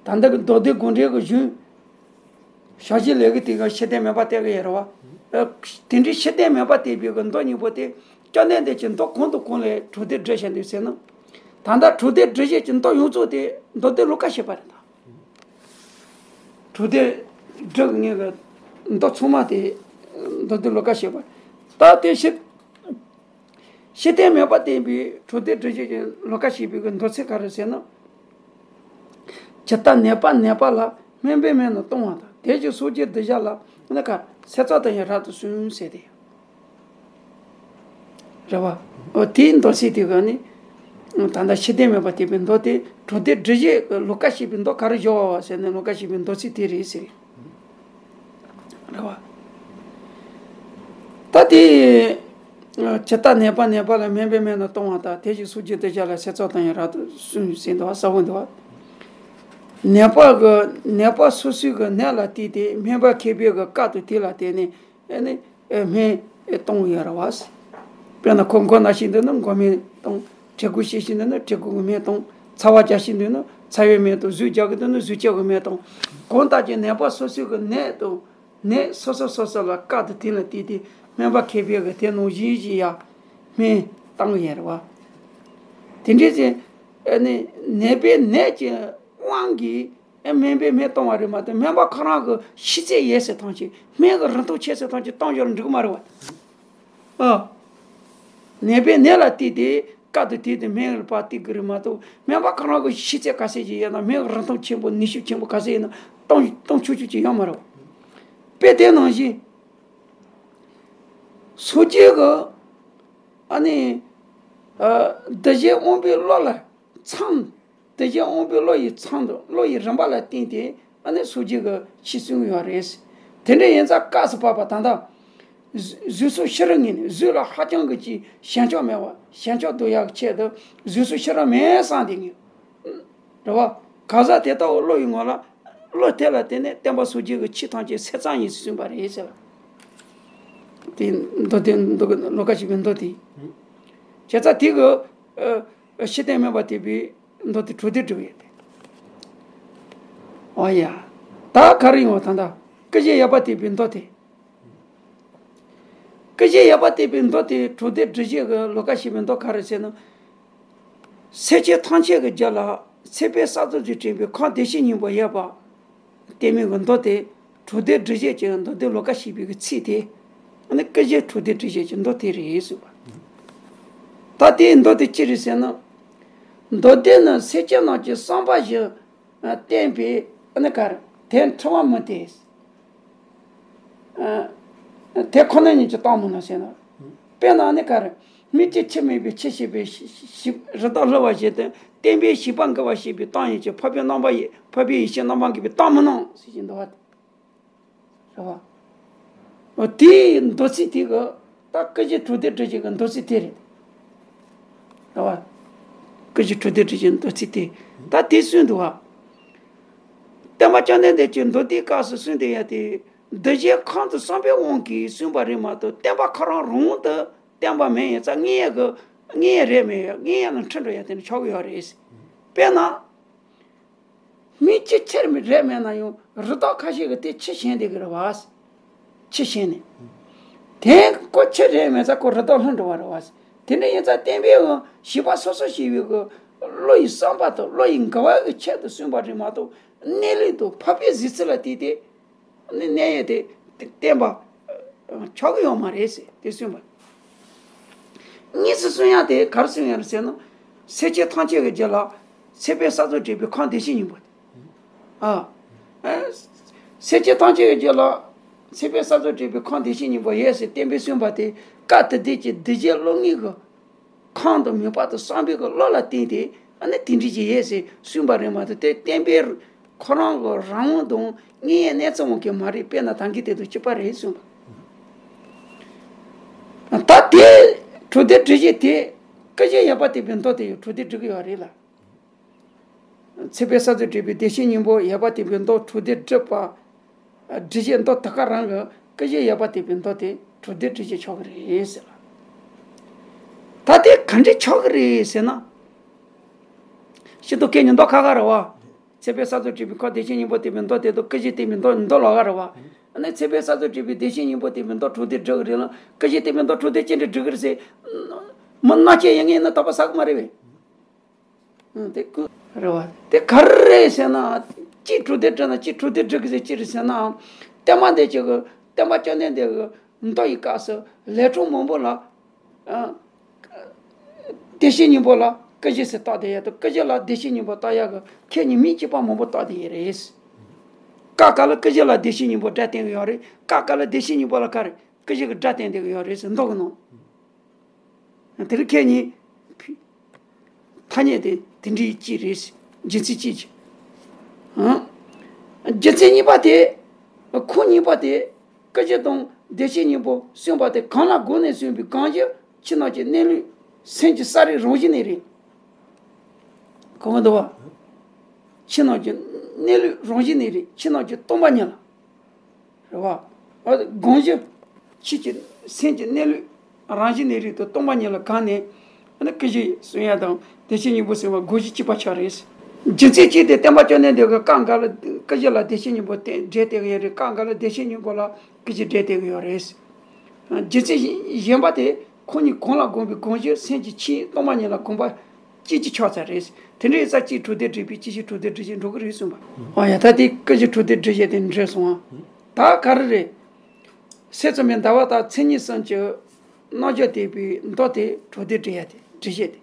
བ། ད་ལྟ་གི་མདོ་སྡེ་དགོངས་འགྲེལ་གྱི་གཞུང་། ཞལ་བཞེས་ལས་ཀྱི་དེ་ག་ཕྱིར་བསྟན་མེད་པ་བསྟན་གྱི་ཡོད་རེད་བ། ཨ། དེ་འདྲའི་ཕྱིར་བསྟན་མེད་པ་བསྟན་པའི་གི་མདོ་སྙིང་པོ་དེ། བཅོམ་ལྡན་འདས་ཀྱིས་མདོ་གང་དང་གང་ལས་གྲུབ་སྡེ་སྒྲུབ་བཞག་འདུག་ཟེར་ན། ད་ལྟ་གྲུབ་སྡེ་སྒྲུབ་བྱེད་ཀྱི་མདོ་ཡོངས་རྫོགས་དེ་མདོ་སྡེ་ལོ་ཀ་ཞེས་པ་རེད་ད། གྲུབ་སྡེ་སྒྲུབ་ངེས་ཀྱི་མདོ་ཚང་མ་དེ་མདོ་སྡེ་ལོ་ཀ་ཞེས་པ། ད་དེ་ཕྱིར། ཕྱིར་བསྟན་མེད་པ་བསྟན་པའི་གྲུབ་སྡེ་སྒྲུབ་བྱེད་ཀྱི་ལོ་ཀ་ཞེས་པའི་གི་མདོ་ཚིག་ག་རེ་ཟེར་ན། ཇི་ལྟར་ནད་པ་ནད་པ་ལ། སྨན་པས་སྨན་དུ་གཏོང་བ་དང་། དེ་བཞིན་སོ་སྐྱེའི་གདུལ་བྱ་ལ། ནི་ག་སེལ་ཚོགས་དང་ཡང་རབ་ཏུ་གསུངས་ཟེར་ཏེ། རེད་བ། འོ་དེའི་མདོ་ཚིག་དེ་ག་ནི། ད་ལྟ་ཕྱིར་བསྟན་མེད་པ་བསྟན་པའི་མདོ་དེ་གྲུབ་སྡེ་སྒྲུབ་བྱེད་ཀྱི་ལོ་ཀ་ཞེས་པའི་མདོ་ག་རེ་སྦྱོར་བ་ཟེར་ན་ལོ་ཀ་ཞེས་པའི་མདོ་ཚིག་དེ་རེད་ཟེར། རེད་བ། ད་དེ། ཇི་ལྟར་ནད་པ་ནད་པ་ལ། སྨན་པས་སྨན་དུ་གཏོང་བ་དང་། དེ་བཞིན་སོ་སྐྱེའི་གདུལ་བྱ་ལ། སེལ་ཚོགས་དང་ཡང་རབ་ཏུ་གསུངས་ཟེར་འདུག་བ། ས་བོན་འདུག་བ། ནད་པ་གི་ནད་པ་སོ་སོའི་གི་ནད་ལ་བལྟས་ཏེ་སྨན་པ་མཁས་པའི་གི་བཀའ་དང་དེ་ལ་བརྟེན་ནས། ཨ་ནི། ཨེ། སྨན་ཨེ་གཏོང་ཡོད་རེད་བ། དཔེར་ན་ཁོ་མགོ་ན་བཞིན་འདུག་ན་མགོ་སྨན་གཏོང་། གྲི་གུ་བཤུད་བཞིན་འདུག་ན་གྲི་གུ་གི་སྨན་གཏོང་། ཚ་བ་རྒྱག་བཞིན་འདུག་ན་ཚ་བའི་སྨན་གཏོང་། ཟུག་རྒྱག་གི་འདུག་ན་ཟུག་རྒྱག་གི་སྨན་གཏོང་། གང་ལྟར་ཀྱང་ནད་པ་སོ་སོའི་གི་ནད་དང་། ནད་སོ་སོ་སོ་སོ་ལ་བཀའ་དང་དེ་ལ་བལྟས་ཏེ་སྨན་པ་མཁས་པའི་གི་དེ་ནང་བཞིན་བཞིན་ཡང་སྨན་བཏང་གི་ཡོད་རེད་བ། དེ་འདྲའི་ཚེ། ཨ་ནི་ནད་པའི་ནད་ཀྱི་དབང་གིས། ཨེ། སྨན་པས་སྨན་གཏོང་བ་རེད་མ་གཏོགས། སྨན་པ་ཁོ་རང་གི་ཤེས་ཚད་ཡོད་ཟེར་ཐང་ཅིག་སྨན་གྱི་རིན་ཐང་ཆེ་ཟེར་ཐང་ཅིག་གཏོང་རྒྱུ་ལ་འགྲིག་གི་མ་རེད་བ། ཨ། ནད་པའི་ནད་ལ་བལྟས་ཏེ་བཀའ་དང་དེ་དེ་སྨན་ལ་ཕར་བལྟས་ཀྱི་རེད་མ་གཏོགས། སྨན་པ་ཁོ་རང་གི་ཤེས་ཚད་ག་ཚད་ཅིག་ཡོད་ན། སྨན་གྱི་རིན་ཐང་ཆེན་པོ་ནུས་ཤུགས་ཆེན་པོ་ག་ཚད་ཡོད་ན་གཏོང་གཏོང་ཆོག་ཆོག་ཅིག་ཡོད་མ་རེད་བ། དཔེ་དེ་ནང་བཞིན། སོ་སྐྱེ་གི། ཨ་ནི། ཨ། གདུལ་བྱའི་དབང་པོའི་བློ་ལ་ཚང་། གདུལ་བྱའི་དབང་པོའི་བློ་ཡི་ཚང་དུ་བློ་ཡི་རིམ་པ་ལ་བརྟེན་ཏེ་ཨ་ནི་སོ་སྐྱེ་གི་ཆོས་གསུང་གི་ཡོད་རེད། དེ་འདྲ་ཡིན་ཙང་སྐབས་སུ་བབ་པ་ད་ལྟ། གཟུགས་གཟུགས་སོགས་ཕྱི་རོལ་ངོས་ནས། གཟུགས་ལ་ཧ་ཅང་གི་ཅིག་ཞེན་ཆགས་མེད་པ། ཞེན་ཆགས་སྡུག་ཡག་གི་ཆེད་དུ་གཟུགས་སོགས་ཕྱི་རོལ་མེད་བསམ་སྟེ་ངེས། རེད་བ། གང་ཟག་དེ་ལྟ་བུ་བློ་ཡི་ངོ་ལ། བློ་དེ་ལ་བརྟེན་ནས་བསྟན་པ་སངས་རྒྱས་ཀྱི་ཆོས་ཐམས་ཅད་སེལ་ཙམ་ཡིན་ཟེར་གསུངས་པ་རེད་ཟེར། དེ་མདོ་དེ་མདོ་གི་ལོ་ཀ་ཞེས་པའི་མདོ་དེ། བྱས་ཙང་དེ་གི། ཨ། ཕྱིར་བསྟན་མེད་པ་བསྟན་པའི་མདོ་དེ་གྲུབ་སྡེ་སྒྲུབ་ཡོད་དེ། འོ་ཡ། ད་ག་རེ་ཡོང་བ་ད་ལྟ་སྐུ་བཞིའི་ཡོད་པ་བསྟན་པའི་མདོ་དེ། སྐུ་བཞིའི་ཡོད་པ་བསྟན་པའི་མདོ་དེ་གྲུབ་སྡེ་སྒྲུབ་བྱེད་ཀྱི་ལོ་ཀ་ཞེས་པའི་མདོ་ག་རེ་ཟེར་ན། སེམས་ཅན་ཐམས་ཅད་ཀྱི་རྒྱུད་ལ་ཚེ་དཔལ་བསམ་གཏན་གྱིས་དྲངས་པའི་ཁམས་བདེ་གཤེགས་སྙིང་པོ་ཡོད་པ་བསྟན་པའི་གི་མདོ་དེ་གྲུབ་སྡེ་སྒྲུབ་བྱེད་ཀྱི་མདོ་སྡེ་ལོ་ཀ་ཞེས་པའི་གི་ཚིག་དེ། ཨ་ནི་སྐུ་བཞིའི་གྲུབ་སྡེ་སྒྲུབ་བྱེད་ཀྱི་མདོ་དེ་རེད་གསུངས་པ། ད་དེའི་མདོ་དེ་ཅི་རེད་ཟེར་ན། མདོ་སྡེ་ནི་སེམས་ཅན་རྣམས་ཀྱི་བསམ་པ་བཞིན་བསྟན་པས་ཨ་ནི་ག་རེ་དེ་འཁྲུལ་བ་མིན་ཏེ། ཨ། དེ་ཁོ་ན་ཉིད་ཀྱིས་བཏང་མི་སྣང་ཟེར་ན། དཔེར་ན་ནི་ག་རེ། མིག་གཅིག་ཕྱིར་མིད་པའི་ཕྱིར་ཤེས་པའི་ཤེས་ཤེས་རི་དྭགས་ལྷུང་བ་བཞིན་དུ། བསྟན་པའི་བཞེད་པ་འགལ་བ་ཤེས་པའི་གཏམ་ཡིན་གྱི། འཕགས་པའི་རྣམ་པ་ཡི་འཕགས་པའི་ཡེ་ཤེས་རྣམ་པར་འགེངས་པའི་གཏམ་མི་སྣང་ཟེར་གྱི་འདུག་བ། རེད་བ། འོ་དེའི་མདོ་ཚིག་དེ་གི་ད་སྐུ་བཞིའི་གྲུབ་སྡེ་སྒྲུབ་བྱེད་ཀྱི་མདོ་ཚིག་དེ་རེད། རེད་བ། སྐུ་བཞིའི་གྲུབ་སྡེ་སྒྲུབ་བྱེད་མདོ་ཚིག་དེ་ད་དེ་གསུངས་འདུག་བ། སྟོན་པ་བཅོམ་ལྡན་འདས་ཀྱིས་མདོ་སྡེའི་སྐབས་སུ་གསུངས་ཏེ་ཡ་དེ། གདུལ་བྱའི་ཁམས་དང་བསམ་པའི་དབང་གིས་གསུངས་པ་རེད་མ་གཏོགས། བསྟན་པ་ཁོ་རང་རང་དབང་དུ་བསྟན་པ་མིན་ཡིན་ཙང་། དངོས་ཡོད་ཀྱི་དངོས་ཡོད་རེད་མིན་ཡོད། དངོས་ཡོད་ལ་འཁྲུལ་འགྲོ་ཡ་དེ་ནི་ཆོག་གི་ཡོད་རེད། དཔེར་ན། མིག་གཅིག་ཕྱིར་མིད་རེད་མེད་ན་ཡང་རི་དྭགས་ཁ་ཤས་ཀྱིས་དེ་ཕྱིར་ཞེན་བསྡད་ཀྱི་རེད་བ། ཕྱིར་ཞེན་ནས། དེ་ཁོ་ཕྱིར་རེད་མེད་ཙང་ཁོ་རི་དྭགས་ལྷུང་འགྲོ་བ་རེད་བ། དེ་འདྲ་ཡིན་ཙང་བསྟན་པའི་དབང་བཞེད་པ་སོ་སོ་ཞེས་པའི་གི་བློ་ཡི་བསམ་པ་དང་བློ་ཡི་འགལ་བ་གི་ཆེད་དུ་གསུངས་པ་རེད་མ་གཏོགས། གནས་ལུགས་དང་འཕགས་པའི་གཟིགས་ཚུལ་ལ་བལྟས་ཏེ། ནི་གནས་ཡོད་དེ་བསྟན་པ་ཆོག་གི་ཡོད་མ་རེད་ཟེར་དེ་གསུངས་པ། དངོས་སུ་གསུང་ཡག་དེ་ག་རེ་གསུང་ཡག་རེད་ཟེར་ན། སེམས་ཅན་ཐམས་ཅད་ཀྱི་རྒྱུད་ལ་ཚེ་དཔལ་བསམ་གཏན་གྱིས་དྲངས་པའི་ཁམས་བདེ་གཤེགས་སྙིང་པོ་དེ། ཨ། སེམས་ཅན་ཐམས་ཅད་ཀྱི་རྒྱུད་ལ་ཚེ་དཔལ་བསམ་གཏན་གྱིས་དྲངས་པའི་ཁམས་བདེ་གཤེགས་སྙིང་པོ་ཡོད་ཟེར་བསྟན་པས་གསུངས་པ་དེ། སྐབས་དེ་དུས་ཀྱི་གདུལ་བྱའི་བློ་ངེས་ཀྱི་ཁམས་དང་མོས་པ་དང་བསམ་པའི་གི་བློ་ལ་བརྟེན་ཏེ་ཨ་ནི་དེ་འདྲ་ཅིག་ཡོད་ཟེར་གསུངས་པ་རེད་མ་གཏོགས། དེ་བསྟན་པའི་ཁོ་རང་གི་རང་དབང་དང་དངོས་ཡོད་གནས་ཚུལ་དབང་གིས་མ་རེད། དཔེར་ན་ད་གིན་དེ་དང་གཅིག་པ་རེད་གསུངས་པ། ད་དེ་གྲུབ་སྡེ་སྒྲུབ་བྱེད་དེ་སྐུ་བཞིའི་ཡོད་པ་བསྟན་པའི་མདོ་དེ་ཡང་གྲུབ་སྡེ་སྒྲུབ་ཀྱི་ཡོད་རེད་ལ། ཚེ་འཕེལ་གསར་དུ་བྲིས་པའི་བདེ་གཤེགས་སྙིང་པོ་ཡོད་པ་བསྟན་པའི་མདོ་དྲུག་སྡེ་སྒྲུབ་པ། སྒྲུབ་བྱེད་མདོ་དེ་ག་རང་གི་སྐུ་བཞི་ཡོད་པ་བསྟན་པའི་མདོ་དེ་དྲུག་སྡེ་སྒྲུབ་བྱེད་ཆོག་གི་རེད་ཟེར་ལ། ད་དེ་ག་འདྲ་ཆགས་ཀྱི་རེད་ཟེར་ན། ཤིན་ཏུ་སྐད་ཉན་མདོག་ཁ་ཁ་རེད་བ། ཚེ་འཕེལ་གསར་དུ་བྲིས་པའི་ཁོ་བདེ་གཤེགས་སྙིང་པོ་བསྟན་པའི་མདོ་དེ་དང་སྐུ་བཞི་བསྟན་པའི་མདོ་མདོ་ལོགས་ཀ་རེད་བ། ཨ་ནི་ཚེ་འཕེལ་གསར་དུ་བྲིས་པའི་བདེ་གཤེགས་སྙིང་པོ་བསྟན་པའི་མདོ་དྲུག་སྡེ་སྒྲུབ་ཀྱི་རེད་ལ། སྐུ་བཞི་བསྟན་པའི་མདོ་དྲུག་སྡེ་ཅི་འདྲ་སྒྲུབ་ཀྱི་རེད་ཟེར། མི་སྣ་ཆེ་ཡིན་ངེས་ན་དོགས་པ་ཟ་གི་མ་རེད་བས། ཨང་། དེ་ཀུ་རེད་བ། དེ་ག་རེ་རེད་ཟེར་ན། གཅིག་དྲུག་སྡེ་སྒྲུབ་ན་གཅིག་དྲུག་སྡེ་སྒྲུབ་ཀྱི་ཟེར་ཅི་རེད་ཟེར་ན། བསྟན་པ་འདི་གཅིག་གི་བསྟན་པ་བཅོམ་ལྡན་འདས་ཀྱི་མདོ་ཡི་སྐབས་སུ་ལས་སྒྲུབ་མང་པོ་ལ། ཨ། བདེ་གཤེགས་སྙིང་པོ་ལ་སྐུ་བཞི་ཟེར་བཏགས་བསྡད་ཡོད་དོ། སྐུ་བཞི་ལ་བདེ་གཤེགས་སྙིང་པོ་བཏགས་ཡག་གི་ཁྱད་གཉིས་མིང་གཅིག་པ་མང་པོ་བཏགས་བསྡད་ཡོད་རེད། སྐབས་འགའ་ལ་སྐུ་བཞི་ལ་བདེ་གཤེགས་སྙིང་པོ་སྒྲ་བསྟན་གྱི་ཡོད་རེད། སྐབས་འགའ་ལ་བདེ་གཤེགས་སྙིང་པོ་ལ་ག་རེ་སྐུ་བཞི་གི་སྒྲ་བསྟན་བསྡད་ཀྱི་ཡོད་རེད་ཟེར་མདོ་གི་ནང་། དེ་ལ་ཁྱད་གཉིས། ཐ་སྙད་དེ་དེ་འདྲའི་གཅིག་རེད། རྒྱུ་མཚན་གཅིག་གཅིག་ཨང་། རྒྱུ་མཚན་གཉིས་པ་དེ། ཁུངས་གཉིས་པ་དེ། སྐུ་བཞི་དང་བདེ་གཤེགས་སྙིང་པོ་གསུངས་པ་དེ་གང་ལ་དགོངས་ནས་གསུངས་པའི་གང་ཞིག་ཕྱི་ནང་གི་གནས་ལུགས་སེམས་ཀྱི་ས་རིག་རང་བཞིན་ནས་རེད། གོ་གི་འདུག་བ། ཕྱི་ནང་གི་གནས་ལུགས་རང་བཞིན་ནས་རེད། ཕྱི་ནང་གི་སྟོང་པ་ཉིད་ལ། རེད་བ། དགོངས་གཞི། ཕྱི་གི་སེམས་ཀྱི་གནས་ལུགས་རང་བཞིན་ནས་རིག་ཏུ་སྟོང་པ་ཉིད་ལ་གང་ནས། ཨ་ནི་སྐུ་བཞི་གསུང་ཡ་དང་བདེ་གཤེགས་སྙིང་པོ་གསུང་བ་དགོངས་གཞི་གཅིག་པ་ཆགས་རེད། རྒྱུ་མཚན་གཅིག་དེ་བསྟན་པ་བཅོམ་ལྡན་འདས་ཀྱིས་སྐབས་འགའ་ལ་སྐུ་བཞི་ལ་བདེ་གཤེགས་སྙིང་པོ་སྟེ་འགྲེལ་བསྟན་གྱི་ཡོད་རེད། སྐབས་འགའ་ལ་བདེ་གཤེགས་སྙིང་པོ་ལ་སྐུ་བཞི་འགྲེལ་བསྟན་གྱི་ཡོད་རེད། རྒྱུ་མཚན་གཞན་པ་དེ་ཁོ་གཉིས་གང་ལ་དགོངས་པའི་དགོངས་གཞི་སེམས་ཀྱི་ཆོས་སྟོང་པ་ཉིད་ལ་དགོངས་པ་གཅིག་གཅིག་ཆགས་ཚར་རེད། དེ་འདྲའི་ས་གཅིག་དྲུག་སྡེ་སྒྲུབ་པའི་གཅིག་བཞི་དྲུག་སྡེ་སྒྲུབ་བྱེད་འགྲོ་གི་རེད་གསུངས་པ། ཨ་ཡ་ད་དེ་སྐུ་བཞི་དྲུག་སྡེ་སྒྲུབ་བྱེད་དེ་འགྲོ་སོང་ཨ། ད་ག་རེ་རེད། སྲས་བཙུན་མའི་ཟླ་བ་དང་མཚན་ཉིད་གསུམ་གྱི་རྣམ་གཞག་བསྟན་པའི་མདོ་དེ་དྲུག་སྡེ་སྒྲུབ་ཡ་དེ་སྒྲུབ་བྱེད་དེ།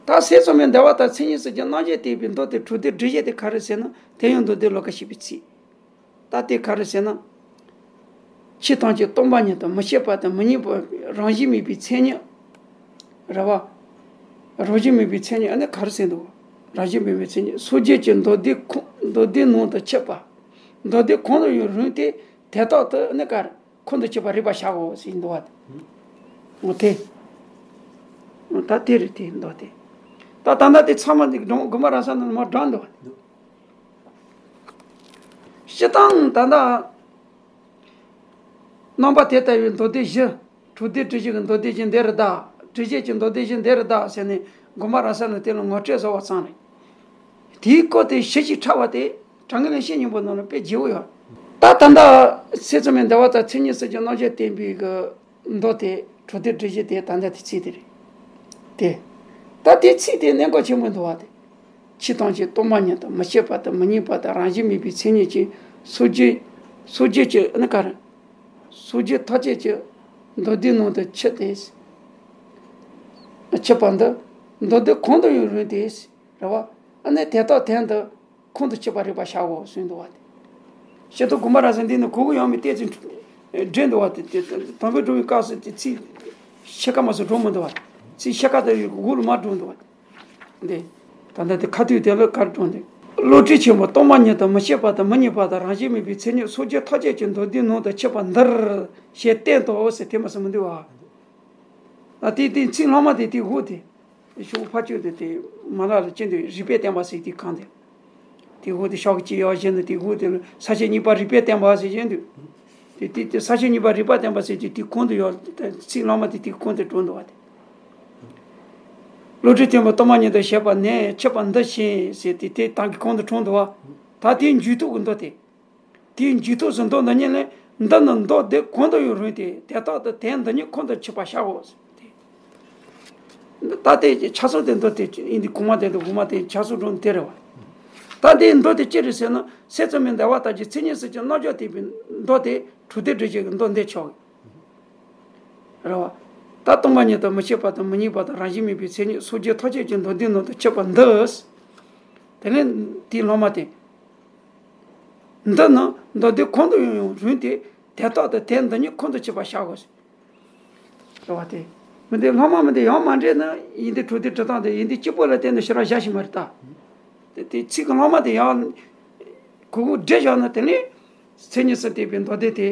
ད་སྲས་བཙུན་མའི་ཟླ་བ་དང་མཚན་ཉིད་གསུམ་གྱི་རྣམ་གཞག་བསྟན་པའི་མདོ་དེ་དྲུག་སྡེ་སྒྲུབ་བྱེད་དེ་ག་རེ་ཟེར་ན་དེ་ཡང་མདོ་སྡེ་ལོ་ཀ་བཞི་པའི་ཚིག་ད་དེ་ག་རེ་ཟེར་ན། ཆོས་ཐམས་ཅད་སྟོང་པ་ཉིད་དང་མི་སྐྱེ་བ་དང་མི་རྙེད་པ་རང་བཞིན་མེད་པའི་མཚན་ཉིད། རེད་བ། རང་བཞིན་མེད་པའི་མཚན་ཉིད་ཨ་ནི་ག་རེ་ཟེར་འདུག་རང་བཞིན་མེད་པའི་མཚན་ཉིད་སངས་རྒྱས་ཀྱི་མདོ་སྡེ་ཁོ་མདོ་སྡེ་ནང་དུ་ཆུད་པ། མདོ་སྡེ་གང་དུ་ཡང་རུང་སྟེ་དེ་དག་ཏུ་ཨ་ནི་ག་རེ་ཁོང་དུ་ཆུད་པ་རིག་པར་བྱའོ་ཟེར་འདུག་བ། འོ་དེ། ད་དེ་རེད་དེ་མདོ་དེ། ད་ད་ལྟ་དེ་ཚང་མ་འདི་སྒྲུང་དགོན་པ་ར་ས་ནང་མ་བགྲངས་འདུག་བ། སྤྱིར་བཏང་ད་ལྟ། རྣམ་པ་དེ་ལྟ་བུའི་མདོ་སྡེ་བཞི། དྲུག་སྡེ་སྒྲུབ་བྱེད་ཀྱི་མདོ་སྡེ་བཞི་འདི་རུ་གདའ། སྒྲུབ་བྱེད་ཀྱི་མདོ་སྡེ་བཞི་འདི་རུ་གདའ་ཟེར་ནས་དགོན་པ་ར་ས་ནས་དེ་ལ་ངོ་སྤྲོད་བཟོ་བ་ཙམ་རེད། དེའི་སྐོར་དེ་ཞིབ་ཅིང་ཕྲ་བ་དེ་དྲང་ངེས་ལེགས་བཤད་སྙིང་པོ་ནང་ལ་དཔེ་ལྗིད་པོ་ཡོད། ད་ད་ལྟ་སྲས་བཙུན་མའི་ཟླ་བ་དང་མཚན་ཉིད་གསུམ་གྱི་རྣམ་གཞག་བསྟན་པའི་གི་མདོ་དེ་དྲུག་སྡེ་སྒྲུབ་བྱེད་དེ་ད་ལྟ་དེ་ཚིག་དེ་རེད། དེ། ད་དེ་ཚིག་དེ་གནད་འགག་ཆེན་པོ་འདུག་བ་དེ། ཆོས་ཐམས་ཅད་སྟོང་པ་ཉིད་དང་མི་སྐྱེ་བ་དང་མི་རྙེད་པ་དང་རང་བཞིན་མེད་པའི་མཚན་ཉིད་ཀྱི་སངས་རྒྱས། སངས་རྒྱས་ཀྱི་ཨ་ནི་ག་རེ། སངས་རྒྱས་ཐམས་ཅད་ཀྱི་མདོ་སྡེ་ནང་དུ་ཆུད་དེ། ཆུད་པ་འདི། མདོ་སྡེ་གང་དུ་ཡང་རུང་སྟེ། རེད་བ། ཨ་ནི་དེ་དག་དོན་དུ་ཁོང་དུ་ཆུད་པ་རིག་པར་བྱའོ་གསུངས་འདུག་བ་དེ། ཤེས་རྟོགས་དགོངས་པ་ར་ས་འདི་ནི་གོ་གི་ཡོད་མེད་བལྟས་ཚེ་འགྲིག་འདུག་བ་དེ་དེ་དང་པོའི་འགྲོ་བའི་སྐབས་སུ་དེ་ཚིག་ཕྱེད་ཀ་མ་སོང་འགྲོ་མི་འདུག་བ། ཚིག་ཕྱེད་ཀ་དེ་ཡི་འོག་ལ་མ་འགྲོ་འདུག་བ། འདི། ད་ལྟ་དེ་ཁ་ཐུག་དེ་ལ་གར་འགྲོ་འདུག་བློ་གྲོས་ཆེན་པོ་སྟོང་པ་ཉིད་དང་མི་སྐྱེ་བ་དང་མི་རྙེད་པ་དང་རང་བཞིན་མེད་པའི་མཚན་ཉིད་སངས་རྒྱས་ཐམས་ཅད་ཀྱི་མདོ་སྡེའི་ནང་དུ་ཆུད་པ་འདིར་ཞེས་བསྟན་ཏོ་ཟེར་དེ་མ་སོང་མི་འདུག་བ། ད་དེ་དེ་ཚིག་ལྷག་མ་དེ་དེ་འོག་དེ། ཤོག་ཕ་ཆོས་དེ་དེ་མ་ལ་ལ་ཅན་དུ་རིགས་པས་བསྟན་པ་ཟེར་དེ་གང་དེ། དེ་འོག་དེ་ཤོག་གི་ཅི་ཡོད་གཞན་དུ་དེ་འོག་དེ་ལ་ས་བཅད་གཉིས་པ་རིགས་པས་བསྟན་པ་ཟེར་གཞན་དུ། དེ་དེ་དེ་ས་བཅད་གཉིས་པ་རིགས་པས་བསྟན་པ་ཟེར་དེ་དེ་གོང་དུ་ཡོད་ཚིག་ལྷག་མ་དེ་དེ་གོང་དུ་འགྲོ་འདུག་བ་དེ། བློ་གྲོས་ཆེན་པོ་སྟོང་པ་ཉིད་དུ་བཤད་པ་ནས་ཆུད་པ་འདི་བཞིན་ཟེར་དེ་དེ་དང་གི་གོང་དུ་འགྲོ་འདུག་བ། ད་དེའི་མཇུག་ཐོག་གི་མདོ་དེ། དེའི་མཇུག་ཐོག་སུ་མདོ་འདི་ཉིད་ལས། འདི་ནི་མདོ་སྡེ་གང་དུ་ཡང་རུང་སྟེ་དེ་དག་ཏུ་དོན་འདི་ཉིད་ཁོང་དུ་ཆུད་པར་བྱའོ། ད་དེ་ཆ་ཚང་དེ་མདོ་དེ་ཡིན་དུས་གོང་མ་དེ་དང་འོག་མ་དེ་ཆ་ཚང་སྒྲུང་དེ་རེད་བ། ད་དེའི་མདོ་དེ་ཅི་རེད་ཟེར་ན་སྲས་བཙུན་མའི་ཟླ་བ་ལྟར་གྱི་མཚན་ཉིད་གསུམ་གྱི་རྣལ་འབྱོར་བསྟན་པའི་མདོ་དེ་དྲུག་སྡེ་སྒྲུབ་བྱེད་ཀྱི་མདོ་འདི་ཆགས་རེད་བ། ད་སྟོང་པ་ཉིད་དང་མི་སྐྱེ་བ་དང་མི་རྙེད་པ་དང་རང་བཞིན་མེད་པའི་མཚན་ཉིད་སངས་རྒྱས་ཐམས་ཅད་ཀྱི་མདོ་སྡེའི་ནང་དུ་ཆུད་པ་འདི། དེ་ནས་དེའི་སློབ་མ་དེ། འདི་ནི་མདོ་སྡེ་གང་དུ་ཡང་རུང་སྟེ་དེ་ལྟར་དུ་དོན་འདི་ཉིད་ཁོང་དུ་ཆུད་པར་བྱའོ། ཟེར་བ་དེ། མི་འདི་སློབ་མ་མི་འདི་ཡང་མ་འདྲེས་ན་ཡིན་འདི་དྲུག་སྡེ་སྒྲུབ་སྟངས་དེ་ཡིན་འདི་གཅིག་པོ་ལ་བརྟེན་ནས་ཕྱི་ར་བཞག་ཤིག་མ་རེད་ད། དེ་དེ་ཚིག་གི་སློབ་མ་དེ་ཡང་གུ་གུ་འདྲེས་བཞག་ན་དེ་ནས་མཚན་ཉིད་གསུམ་བསྟན་པའི་མདོ་སྡེ་དེ།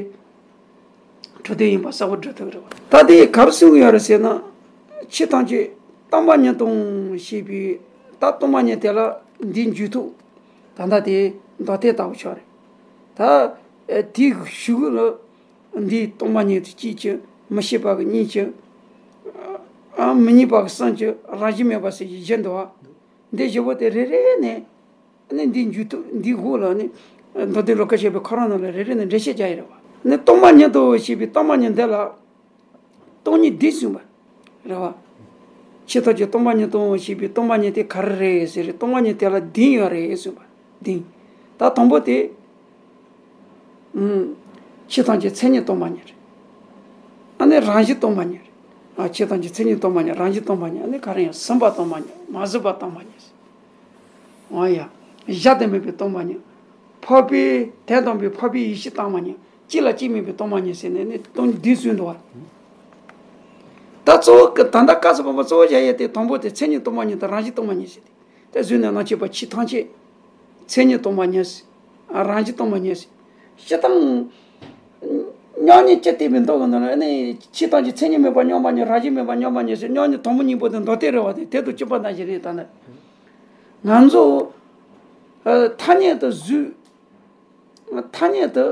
དྲུག་སྡེ་ཡིན་པ་གསལ་པོ་འགྲོ་ཐུབ་རེད་བ། ད་དེ་ག་རེ་གསུང་གི་ཡོད་རེད་ཟེར་ན། ཆོས་ཐམས་ཅད་སྟོང་པ་ཉིད་དང་ཞེས་པའི་ད་སྟོང་པ་ཉིད་དེ་ལ་ འདིའི་འཇུག་ཐོག་ད་ལྟ་དེ་མདོ་སྡེ་ལྟ་བུ་ཆགས་རེད། ད་དེའི་གཞུག་ལ་འདིའི་སྟོང་པ་ཉིད་དེ་གཅིག་ཅིག་མི་ཤེས་པ་གི་གཉིས་ཅིག་ཨ་མི་གཉིས་པ་གི་གསུམ་ཅིག་རང་བཞིན་མེད་པ་ཟེར་གྱི་བཞི་འདུག་བ། འདི་བཞི་པོ་དེ་རེ་རེ་ནས་ཨ་ནི་འདིའི་འཇུག་ཐོག་འདིའི་འོག་ལ་ནི་མདོ་སྡེ་ལོ་ཀ་བཤད་པའི་ཁོ་རང་ནང་ལ་རེ་རེ་ནས་འགྲེལ་བཤད་རྒྱག་ཡི་རེད་བ། ནི་སྟོང་པ་ཉིད་དུ་ཞེས་པའི་སྟོང་པ་ཉིད་འདི་ལ། སྟོང་ཉིད་འདི་གསུངས་པ་རེད་བ། ཕྱི་ཐོག་གི་སྟོང་པ་ཉིད་དུ་ཞེས་པའི་སྟོང་པ་ཉིད་དེ་ག་རེ་རེད་ཟེར་རེད། སྟོང་པ་ཉིད་དེ་ལ་བདུན་ཡོད་རེད་གསུངས་པ། བདུན། ད་དང་པོ་དེ། ཨུམ། ཕྱི་ཐོག་གི་མཚན་ཉིད་སྟོང་པ་ཉིད་རེད། ཨ་ནི་རང་བཞིན་སྟོང་པ་ཉིད་རེད། ཨ་ཕྱི་ཐོག་གི་མཚན་ཉིད་སྟོང་པ་ཉིད། རང་བཞིན་སྟོང་པ་ཉིད། ཨ་ནི་ག་རེ་ཡང་ཟིན་པ་སྟོང་པ་ཉིད། མ་ཟིན་པ་སྟོང་པ་ཉིད། འོ་ཡ། གཞལ་དུ་མེད་པའི་སྟོང་པ་ཉིད། འཕགས་པའི་དོན་དམ་པའི་འཕགས་པའི་ཡེ་ཤེས་སྟོང་པ་ཉིད། གཅིག་ལ་གཅིག་མེད་པའི་སྟོང་པ་ཉིད་ཟེར་ནས་ནི་སྟོང་ཉིད་བདུན་གསུངས་འདུག་བ། ད་གཙོ་བོ་ད་ལྟ་སྐབས་སུ་བབ་པ་གཙོ་བོ་བཞག་ཡས་དེ་དང་པོ་དེ་མཚན་ཉིད་སྟོང་པ་ཉིད་དང་རང་བཞིན་སྟོང་པ་ཉིད་ཟེར་ཏེ། དེ་བཟོས་ནས་ནང་ཆོས་པ་ཕྱི་ཐམས་ཅད་མཚན་ཉིད་སྟོང་པ་ཉིད་ཟེར། རང་བཞིན་སྟོང་པ་ཉིད་ཟེར། སྤྱིར་བཏང་མཉམ་ཉིད་ཅི་སྟེ་བའི་མདོ་གི་ནང་ལ་ནི་ཕྱི་ཐམས་ཅད་མཚན་ཉིད་མེད་པ་མཉམ་པ་ཉིད། རང་བཞིན་མེད་པ་མཉམ་པ་ཉིད་ཟེར། མཉམ་ཉིད་དང་པོ་གཉིས་པོ་དེ་མདོ་སྡེ་རེད་བ། དེ་དེ་དང་གཅིག་པ་ནང་བཞིན་རེད། ད་ནི་ང་ཚོ་ཨ་ཐ་སྙད་དུ་བཟོས། ཐ་སྙད་དུ་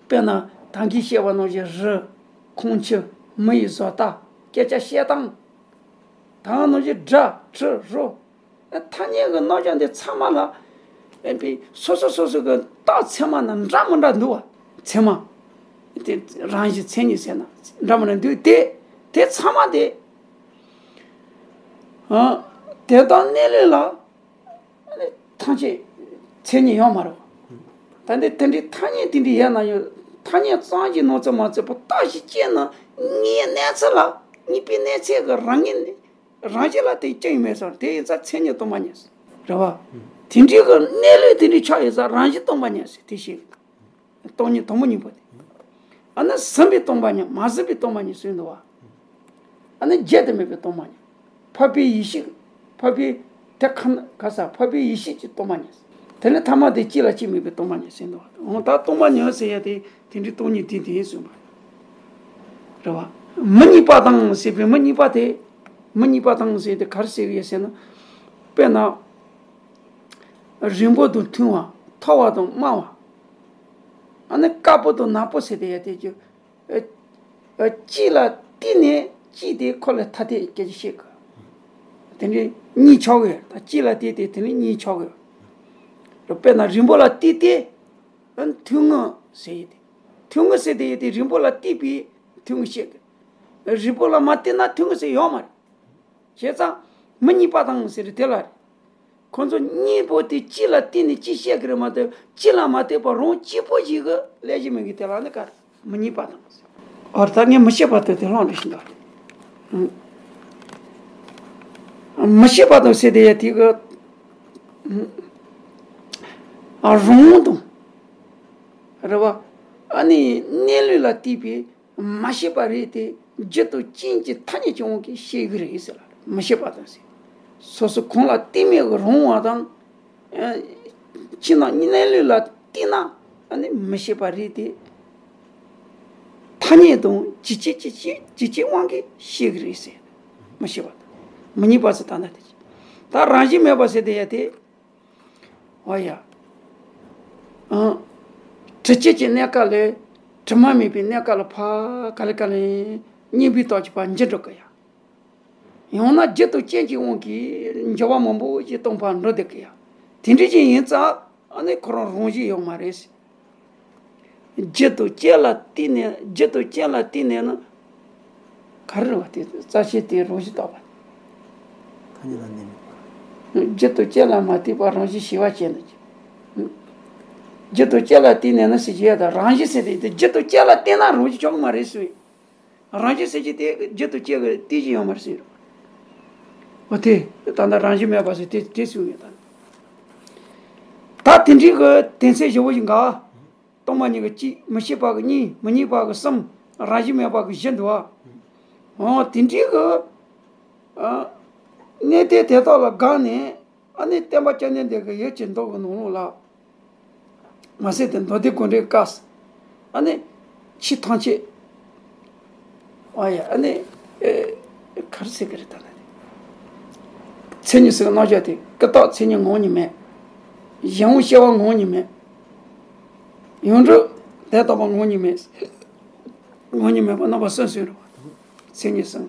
དཔེར་ན་ད་གིན་བཤད་པ་ནང་བཞིན་རི། ཁོང་ཆུ། མི་ཡི་བཟོ་ལྟ། སྐད་ཆ་བཤད་སྟངས། ད་ག་ནང་བཞིན་སྒྲ་དྲི་རོ། ཐ་སྙད་ཀྱི་རྣམ་གཞག་འདི་ཚང་མ་ལ་ཨེ་པའི་སོ་སོ་སོ་སོ་གི་རྟགས་ཚད་མ་ན་འདྲ་མི་འདྲ་འདུག་བ། ཚད་མ། དེ་རང་བཞིན་མཚན་ཉིད་ཟེར་ན་འདྲ་མི་འདྲ་འདུག་དེ་དེ་ཚང་མ་དེ་ཨ་དེ་དག་གནས་ལུགས་ལ། ཨ་ནི་ཐམས་ཅད་མཚན་ཉིད་ཡོད་མ་རེད། ད་འདི་དེ་འདྲའི་ཐ་སྙད་དེ་འདྲའི་ཡོད་ན་ཡང་ཐ་སྙད་ཙམ་གྱིས་ནང་ཚན་མ་ཚད་པ་རྟགས་ཤིག་སྐྱེས་ན་དངོས་གནས་ཚད་ལ་དངོས་པོའི་གནས་ཚད་ཀྱི་རང་ངོས་ནས་རང་བཞིན་ལ་དེ་སྐྱེ་ཡི་མེད་ཟེར། དེ་ཡིན་ཙང་མཚན་ཉིད་སྟོང་པ་ཉིད་ཟེར། རེད་བ། དེ་འདྲའི་གི་གནས་ལུགས་དེ་འདྲའི་ཆགས་ཡོད་ཙང་རང་བཞིན་སྟོང་པ་ཉིད་ཟེར་དེ་བཤད། སྟོང་ཉིད་དང་པོ་གཉིས་པོ་དེ། ཨ་ནི་ཟིན་པའི་སྟོང་པ་ཉིད། མ་ཟིན་པའི་སྟོང་པ་ཉིད་ཟེར་འདུག་བ། ཨ་ནི་བརྗོད་དུ་མེད་པའི་སྟོང་པ་ཉིད། འཕགས་པའི་ཡེ་ཤེས། འཕགས་པའི་དེ་ཁ་ན་ག་ས་འཕགས་པའི་ཡེ་ཤེས་ཀྱི་སྟོང་པ་ཉིད། དེ་ནི་ཐ་མ་དེ་གཅིག་ལ་གཅིག་མེད་པའི་སྟོང་པ་ཉིད་ཟེར་འདུག་བ། འོ་ད་སྟོང་པ་ཉིད་ཟེར་ཡ་དེ་དེ་འདྲའི་སྟོང་ཉིད་དེ་དེ་གསུངས་པ་རེད་བ། མི་གཉིས་པ་དང་ཟེར་བའི་མི་གཉིས་པ་དེ། མི་གཉིས་པ་དང་ཟེར་དེ་ག་རེ་ཟེར་གི་ཡོད་ཟེར་ན། དཔེར་ན། རིང་པོ་དང་ཐུང་བ། མཐོ་བ་དང་དམའ་བ། ཨ་ནི་དཀར་པོ་དང་ནག་པོ་ཟེར་དེ་ཡ་དེ་ཀྱི། ཨ་ཨ་གཅིག་ལ་བརྟེན་ནས་གཅིག་དེ་ཁོ་ལ་ཐ་དད་སྐད་ཆ་བཤད་དགོས། དེ་འདྲའི་གཉིས་ཆགས་ཡོད། ད་གཅིག་ལ་བརྟེན་ཏེ་དེ་ནི་གཉིས་ཆགས་ཡོད། དཔེར་ན་རིང་པོ་ལ་བརྟེན་ཏེ་ཨ་ཐུང་ངུ་ཟེར་ཡོད་དེ། ཐུང་ངུ་ཟེར་དེ་ཡོད་དེ་རིང་པོ་ལ་བརྟེན་པའི་ཐུང་ངུ་བཤད་དགོས། རིང་པོ་ལ་མ་བརྟེན་ན་ཐུང་ངུ་ཟེར་ཡོད་མ་རེད། བྱས་ཙང་མི་གཉིས་པ་དང་ཟེར་དེ་ལ་རེད། ཁོ་ཚོ་གཉིས་པོ་དེ་གཅིག་ལ་བརྟེན་ནས་གཅིག་བཤད་ཀྱི་རེད་མ་གཏོགས་གཅིག་ལ་མ་བརྟེན་པར་རང་གཅིག་པོ་ཞིག་གི་ལས་གཞི་མེད་ཀྱི་དེ་ལ་ནི་ག་རེ་མི་གཉིས་པ་དང་ཟེར། ཨོ་ད་ངས་མི་ཤེས་པ་དེ་དེ་ལོང་རེ་ཤི་འདུག་མི་ཤེས་པ་དང་ཟེར་དེ་ཡ་དེ་གི་ཨ་རང་དང་རེད་བ། ཨ་ནི་གནས་ལུགས་ལ་བལྟས་པའི་མ་ཤེས་པ་རེད་དེ། རྒྱུ་དང་རྐྱེན་གྱི་ཐ་སྙད་ཀྱི་དབང་གིས་ཤེས་ཀྱི་རེད་ཟེར་ལ། མི་ཤེས་པ་དང་ཟེར། སོ་སོ་གང་ལ་བརྟེན་མེད་ཀྱི་རང་དབང་དང་། ཨ་ཕྱི་ནང་གནས་ལུགས་ལ་བལྟས་ན་ཨ་ནི་མི་ཤེས་པ་རེད་དེ། ཐ་སྙད་དང་རྒྱུ་རྐྱེན་གྱི་རྐྱེན་རྒྱུ་རྐྱེན་དབང་གིས་ཤེས་ཀྱི་རེད་ཟེར། མི་ཤེས་པ་དང་། མི་གཉིས་པ་ཟེར་ད་ལྟ་དེ་བྱས། ད་རང་བཞིན་མེད་པ་ཟེར་དེ་ཡ་དེ། འོ་ཡ། ཨང་། དྲི་བཅས་ཀྱི་གནས་སྐབས་ལས་དྲི་མ་མེད་པའི་གནས་སྐབས་ལ་ཕར་ག་ལེ་ག་ལེ་གཉེན་པོའི་རྟགས་ཀྱི་བར་འགྱུར་འགྲོ་གི་ཡ། ཡང་ན་རྒྱུ་དང་རྐྱེན་གྱི་དབང་གིས་འགྱུར་བ་མང་པོ་ཞིག་སྟོང་པར་འགྲོ་བསྡད་གི་ཡ། དེ་འདྲ་ཞིག་ཡིན་ཙང་ཨ་ནི་ཁོ་རང་རང་བཞིན་ཡོད་མ་རེད། རྒྱུ་དང་རྐྱེན་ལ་བརྟེན་ནས་རྒྱུ་དང་རྐྱེན་ལ་བརྟེན་ནས་ན། ག་རེ་རེད་བ་དེ་རྩ་ཤེ་དེ་རང་བཞིན་རྟོགས་པ། ཐ་སྙད་ལ་གནས་མེད་པ། རྒྱུ་དང་རྐྱེན་ལ་མ་ལྟོས་པར་རང་བཞིན་ཞི་བར་བྱེད་ན། རྒྱུ་དང་རྐྱེན་ལ་བརྟེན་ནས་ན་ཟེར་གྱི་ཡོད་ད། རང་བཞིན་ཟེར་དེ་དེ་རྒྱུ་དང་རྐྱེན་ལ་བརྟེན་ན་རང་བཞིན་ཆགས་མ་རེད་ཟེར། རང་བཞིན་ཟེར་གྱི་དེ་རྒྱུ་དང་རྐྱེན་གྱི་རྟེན་གཞི་ཡོད་མ་རེད་ཟེར། འོ་དེ་ད་ལྟ་རང་བཞིན་མེད་པ་ཟེར་དེ་དེ་གསུངས་ཡོད་ད། ད་དེ་འདྲའི་གི་དོན་ཚན་བཞི་པོ་ཞིག་འགའ། སྟོང་པ་ཉིད་ཀྱི་གཅིག་མི་ཤེས་པ་གི་གཉིས། མི་གཉིས་པ་གི་གསུམ། རང་བཞིན་མེད་པ་གི་བཞི་འདུག་བ། འོ་དེ་འདྲའི་གི་ཨ་གནས་དེ་དེ་དག་ལ་དགག་ནས་ཨ་ནི་སྟོན་པ་བཅོམ་ལྡན་འདས་ཀྱི་ཡིད་ཀྱི་མདོ་གི་ནང་ལོགས་ལ། མ་ཟད་དེ་མདོ་སྡེ་དགོངས་འགྲེལ་སྐབས་སུ་ཨ་ནི་ཕྱི་ཐམས་ཅད། ཨ་ཡ་ཨ་ནི་ཨེ་ག་རེ་ཟེར་གི་རེད་ད་ལ་ནི། མཚན་ཉིད་ཟེར་རྣམ་གཞག་དེ་ཀུན་བརྟགས་མཚན་ཉིད་ངོ་བོ་ཉིད་མེད། གཞན་དབང་སྐྱེ་བ་ངོ་བོ་ཉིད་མེད། ཡོངས་གྲུབ་དོན་དམ་པ་ངོ་བོ་ཉིད་མེད། ངོ་བོ་ཉིད་མེད་པ་རྣམ་པ་གསུམ་གསུངས་རེད་བ། མཚན་ཉིད་གསུམ།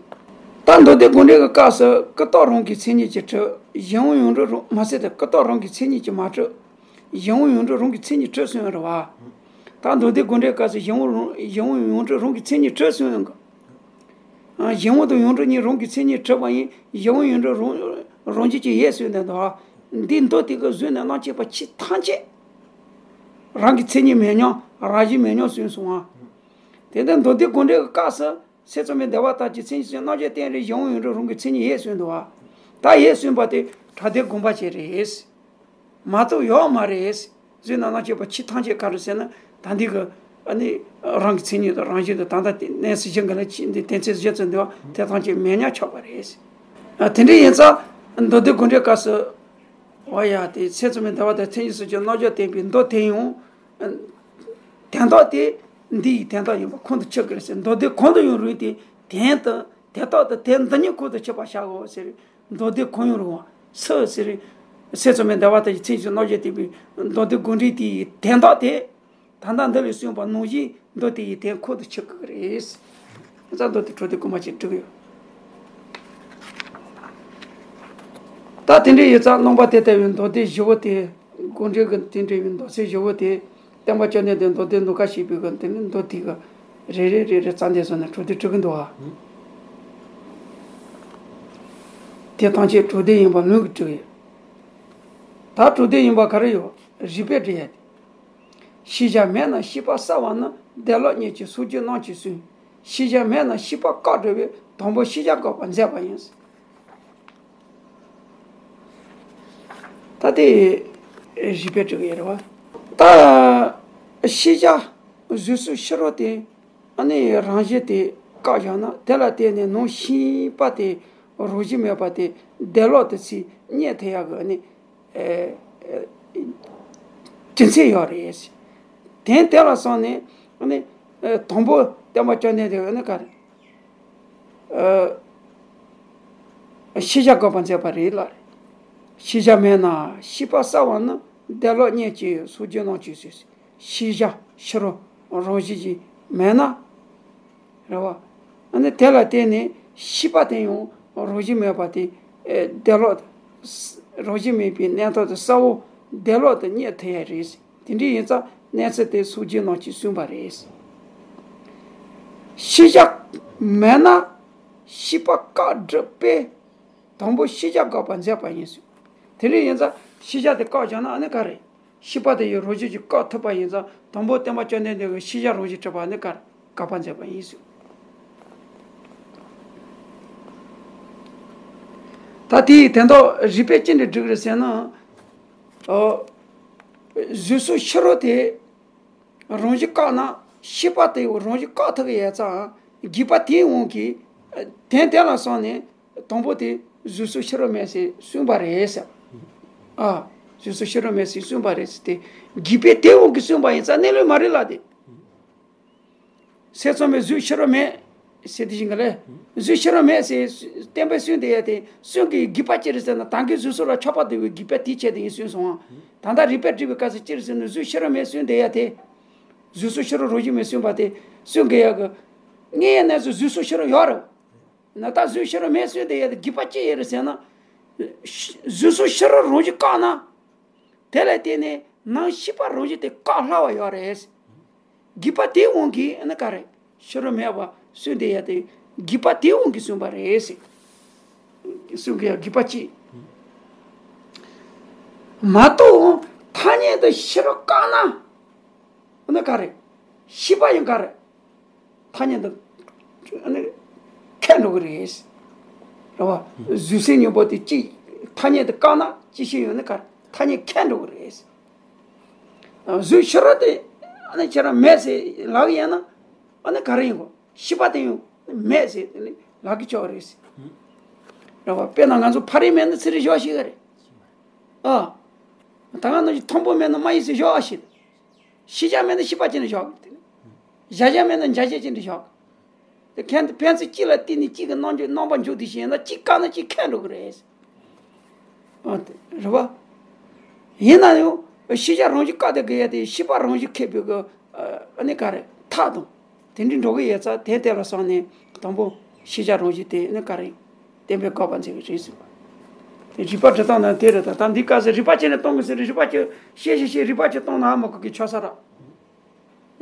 ད་མདོ་སྡེ་དགོངས་འགྲེལ་གྱི་སྐབས་སུ་ཀུན་བརྟགས་རང་གི་མཚན་ཉིད་ཀྱིས་གྲུབ། གཞན་དབང་ཡོངས་གྲུབ་རང་མ་ཟད་དེ་ཀུན་བརྟགས་རང་གི་མཚན་ཉིད་ཀྱིས་མ་གྲུབ། གཞན་དབང་ཡོངས་གྲུབ་རང་གི་མཚན་ཉིད་གྲུབ་གསུངས་རེད་བ། ད་མདོ་སྡེ་དགོངས་འགྲེལ་སྐབས་སུ་གཞན་དབང་རང་གཞན་དབང་ཡོངས་གྲུབ་རང་གི་མཚན་ཉིད་གྲུབ་གསུངས་ཡོད་གི། ཨ། གཞན་དབང་དང་ཡོངས་གྲུབ་གཉིས་རང་གི་མཚན་ཉིད་གྲུབ་པ་ཡིན། གཞན་དབང་ཡོངས་གྲུབ་རང་རང་བཞིན་གྱིས་ཡོད་གསུངས་དོན་དུ། འདིའི་མདོ་དེ་གི་གཟུགས་ནས་རྣམ་མཁྱེན་པ་ཆོས་ཐམས་ཅད་རང་གི་མཚན་ཉིད་མེད་མྱོང་རང་བཞིན་མེད་མྱོང་གསུངས་སོང་ང་། དེ་ལྟར་མདོ་སྡེ་དགོངས་འགྲེལ་གྱི་སྐབས་སུ་ཐེ་ཚོམ་མེད་བདེ་བ་ལྟར་གྱི་མཚན་ཉིད་ཀྱི་རྣམ་གཞག་བསྟན་རེད། གཞན་དབང་ཡོངས་གྲུབ་རང་གི་མཚན་ཉིད་ཡོད་གསུངས་འདུག་བ། ད་ཡོད་གསུངས་པ་དེ་གྲགས་སྡེ་དགོངས་པ་བྱས་རེད། མ་གཏོགས་ཡོད་མ་རེད། གཟུགས་ནས་རྣམ་མཁྱེན་པ་ཆོས་ཐམས་ཅད་ག་རེ་ཟེར་ན། ད་འདི་གི་ཨ་ནི་རང་གི་མཚན་ཉིད་དང་རང་བཞིན་དང་། ད་ལྟ་དེ་གནས་ཚུལ་བཞི་འགའ་ལ་ཅི་འདི་དོན་ཚན་བཞི་ཙམ་འདུག་བ། དེ་ཐམས་ཅད་མེད་མྱོང་ཆགས་པ་རེད། ཨ། དེ་འདྲ་ཡིན་ཙང་མདོ་སྡེ་དགོངས་འགྲེལ་སྐབས་སུ། འོ་ཡ། དེ་ཐེ་ཚོམ་མེད་བདེ་བ་དང་མཚན་ཉིད་གསུམ་གྱི་རྣམ་གཞག་བསྟན་པའི་མདོ་དེ་ཡང་དོན་དག་དེ་འདི་ཡི་དོན་དག་ཡིན་པ་ཁོང་དུ་ཆུད་ཀྱི་རེད་ཟེར། མདོ་སྡེ་གང་དུ་ཡང་རུང་དེ་དོན་དུ་དོན་དག་ཏུ་དོན་འདི་ཉིད་ཁོང་དུ་ཆུད་པར་བྱའོ་ཟེར། མདོ་སྡེ་གང་ཡང་རུང་བ་སུ་ཟེར། ཐེ་ཚོམ་མེད་བདེ་བ་དང་མཚན་ཉིད་ཀྱི་རྣམ་གཞག་བསྟན་པའི་མདོ་སྡེ་དགོངས་འགྲེལ་དེ་ཡི་དོན་དག་དེ། ད་ལྟ་འདི་ལས་གསུངས་པ་ནང་བཞིན་མདོ་དེ་ཡི་དོན་ཁོང་དུ་ཆུད་ཀྱི་རེད། ཙང་མདོ་དེ་གྲགས་སྡེ་དགོངས་པ་བྱས་གྲུབ་ཡོད། ད་དེ་འདྲ་ཡིན་ཙང་རྣམ་པ་དེ་ལྟ་བུའི་མདོ་སྡེ་བཞི་བོ་དེ། དགོངས་འགྲེལ་གྱི་དེ་འདྲ་བའི་མདོ་ཚན་བཞི་བོ་དེ། སྟོན་པ་བཅོམ་ལྡན་འདས་མདོ་སྡེ་མདོ་ཁ་ཞེས་པའི་གི་དེ་ནི་མདོ་དེ་གི་རེ་རེ་རེ་རེ་རྩ་འདེབས་སོང་ན་གྲགས་སྡེ་གྲུབ་ཀྱི་འདུག་ཨ། དེ་ཐམས་ཅད་གྲགས་སྡེ་ཡིན་པ་ལུང་གིས་གྲུབ་ཡོད། ད་གྲགས་སྡེ་ཡིན་པ་ག་རེ་ཡོད། རིགས་པས་འགྲེལ་ཡ་དེ། ཤེས་བྱ་མེད་ན་ཤེས་པ་གསལ་བ་ནི། དེ་ལ་གཉིས་ཀྱི་སོ་སྐྱེ་རྣམས་ཀྱིས་གསུངས། ཤེས་བྱ་མེད་ན་ཤེས་པ་བཀག་འགྲོ་བས། དང་པོ་ཤེས་བྱ་འགོག་པར་མཛད་པ་ཡིན། ད་དེ་རིགས་པས་གྲུབ་ཡོད་རེད་བ། ད་ཤེས་བྱ་གཟུགས་སོགས་ཕྱི་རོལ་དེ་ཨ་ནི་རང་བཞིན་དེ་བཀག་བཞག་ན། དེ་ལ་བརྟེན་ནས་ནང་ཤེས་པ་དེ་རང་བཞིན་མེད་པ་དེ་བདེ་བླག་ཏུ་ཚུར་རྙེད་ཐུབ་ཡག་གི་ཨ་ནི། ཨེ། ཨེ། རྒྱུ་མཚན་ཡོད་རེད། དོན་དེ་ལ་བསམས་ནས་ཨ་ནི། ཨེ། དང་པོ་སྟོན་པ་བཅོམ་ལྡན་འདས་ཨ་ནི་ག་རེ། ཨེ། ཤེས་བྱ་འགོག་པར་མཛད་པ་རེད་ལ། ཤེས་བྱ་མེད་ན་ཤེས་པ་གསལ་བ་ནི། དེ་ལ་གཉིས་ཀྱི་སོ་སྐྱེ་རྣམས་ཀྱིས་གསུངས། ཤེས་བྱ་ཕྱི་རོལ་རང་བཞིན་གྱིས་མེད་ན། རེད་བ། ཨ་ནི་དེ་ལ་བརྟེན་ནས་ཤེས་པ་དེ་ཡང་རང་བཞིན་མེད་པ་དེ། ཨེ། བདེ་བླག་ཏུ། རང་བཞིན་མེད་པའི་རྣམ་རྟོག་དེ་གསལ་བོ་བདེ་བླག་ཏུ་རྙེད་ཐུབ་ཡ་རེད། དེ་འདྲ་ཡིན་ཙང་གནས་ཚུལ་དེ་སངས་རྒྱས་རྣམས་ཀྱིས་གསུངས་པ་རེད། ཤེས་བྱ་མེད་ན་ཤེས་པ་བཀག་སྒྲུབ་པས། དང་པོ་ཤེས་བྱ་འགོག་པར་མཛད་པ་ཡིན་གསུངས། དེ་འདྲ་ཡིན་ཙང་ཤེས་བྱ་དེ་བཀག་བཞག་ན་ཨ་ནི་ག་རེ། ཤེས་པ་དེ་ཡི་རང་བཞིན་གྱིས་བཀག་ཐུབ་པ་ཡིན་ཙང་། དང་པོ་སྟོན་པ་བཅོམ་ལྡན་འདས་ཀྱིས་ཤེས་བྱ་རང་བཞིན་གྲུབ་པ་ནི་ག་རེ། འགོག་པར་མཛད་པ་ཡིན་གསུངས། ད་དེའི་དོན་དག་རིགས་པས་ཅི་འདྲ་སྒྲུབ་རེད་ཟེར་ན། ཨོ། གཟུགས་སོགས་ཕྱི་རོལ་དེ་རང་བཞིན་བཀག་ན། ཤེས་པ་དེ་རང་བཞིན་བཀག་ཐུབ་ཀྱི་ཡོད་ཙང་། རྒྱུད་པ་དེའི་དབང་གིས་དོན་དེ་ལ་བསམས་ནས། དང་པོ་དེ་གཟུགས་སོགས་ཕྱི་རོལ་མེད་ཟེར་གསུངས་པ་རེད་ཟེར། ཨ། གཟུགས་སོགས་ཕྱི་རོལ་མེད་ཟེར་གསུངས་པ་རེད་ཟེར་ཏེ། རྒྱུད་པས་དེའི་དབང་གིས་གསུངས་པ་ཡིན་ཙང་གནས་ལུགས་མ་རེད་ལ་དེ། ཐེ་ཚོམ་མེད་གཟུགས་ཕྱི་རོལ་མེད་ཟེར་དེ་བཞིན་ག་ལས། གཟུགས་ཕྱི་རོལ་མེད་ཟེར་བསྟན་པས་གསུངས་དེ་ཡ་དེ། གསུང་གི་རྒྱུད་པ་ཅི་རེད་ཟེར་ན། ད་གིན་གཟུགས་སོགས་ལ་ཆགས་པ་དེ་བས་རྒྱུད་པ་དེའི་ཆེད་དུ་ཡིན་གསུངས་སོང་ང་། ད་ལྟ་རིགས་པས་སྒྲུབ་པའི་སྐབས་སུ་ཅི་རེད་ཟེར་ན། གཟུགས་ཕྱི་རོལ་མེད་གསུངས་དེ་ཡ་དེ། གཟུགས་སོགས་ཕྱི་རོལ་རང་བཞིན་མེད་གསུངས་པ་དེ། གསུང་གི་ཡ་གི། དངོས་ཡོད་གནས་ཚུལ་གཟུགས་སོགས་ཕྱི་རོལ་ཡོད་རེད། ན་ད་གཟུགས་ཕྱི་རོལ་མེད་གསུངས་དེ་ཡ་དེ་རྒྱུད་པ་ཅི་ཡོད་རེད་ཟེར་ན། གཟུགས་སོགས་ཕྱི་རོལ་རང་བཞིན་བཀག་ན། དེ་ལ་བརྟེན་ནས་ནང་ཤེས་པ་རང་བཞིན་དེ་བཀག་སླ་བ་ཡོད་རེད། རྒྱུད་པ་དེའི་དབང་གིས་ནི་ག་རེ། ཕྱི་རོལ་མེད་པ་གསུངས་དེ་ཡ་དེ། རྒྱུད་པ་དེའི་དབང་གིས་གསུངས་པ་རེད་ཟེར། གསུང་གི་ཡ་རྒྱུད་པ་གཅིག་མ་གཏོགས་ཐ་སྙད་དུ་ཕྱི་རོལ་བཀག་ན། ནི་ག་རེ། ཤེས་པ་ཡང་ག་རེ། ཐ་སྙད་དུ་ཨ་ནི་ཁེགས་འགྲོ་གི་རེད། རེད་བ། གཟུགས་སེམས་གཉིས་པོ་དེ་གཅིག་ཐ་སྙད་དུ་བཀག་ན་ཅི་ཞིག་ཡོད་ནི་ག་རེ། ཐ་སྙད་ཁེགས་འགྲོ་གི་རེད། གཟུགས་ཕྱི་རོལ་དེ་ཨ་ནི་ཁྱེད་རང་མེད་ཟེར་ལབ་ཀྱི་ཡིན་ན། ཨ་ནི་ག་རེ་ཡིན་གོ། ཤེས་པ་དེ་ཡང་མེད་ཟེར་དེ་ལབ་ཀྱི་ཆོག་རེད། རེད་བ། དཔེར་ན་ང་ཚོ་ཕ་རོལ་མེད་ན་ཚུར་རེ་ཞོག་ཤེས་གི་རེད། ཨ། ད་ག་ནང་བཞིན་མཐོན་པོ་མེད་ན་དམའ་ཡིན་ཟེར་ཞོག་ཨ་ཤེས། ཤེས་བྱ་མེད་ན་ཤེས་པ་ཅི་འདྲ་ཞོག་གི། བཞག་བྱ་མེད་ན་འཇོག་བྱེད་ཅི་འདྲ་ཞོག་གི། དེ་ཁེགས་དེ་ཕན་ཚུན་གཅིག་ལ་བརྟེན་ནས་གཅིག་གི་རྣམ་འགྱུར་རྣམ་པ་འཇོག་དུས་ཤེས་ན་གཅིག་བཀག་ན་གཅིག་ཁེགས་འགྲོ་གི་རེད། ཨ་རེད་བ། ཡིན་ན་ཡང་ཤེས་བྱ་རང་བཞིན་བཀག་སྟེ་དགོས་ཡ་དེ་ཤེས་པ་རང་བཞིན་ཁེགས་པའི་གི་ཨ་ནི་ག་རེ་ཐག་དང་། དེ་འདྲའི་འགྲོ་གི་ཡོད་ཙང་དེ་ལྟ་བུ་ལ་བསམ་ནས་དང་པོ་ཤེས་བྱ་རང་བཞིན་དེ་ནི་ག་རེ་བསྟན་པས་བཀག་པ་མཛད་པའི་རེད་ཟེར་བ། དེ་རིགས་པ་སྒྲུབ་སྟངས་ནང་དེ་རེད། ད་ད་འདི་སྐབས་སུ་རིགས་པ་བྱས་ནས་གཏོང་དགོས་ཟེར། རིགས་པ་བྱས་ཤེས་ཤེས་ཤེས་རིགས་པ་བྱས་གཏོང་ན་ཨ་མ་གོ་གི་ཆོག་ས་ར།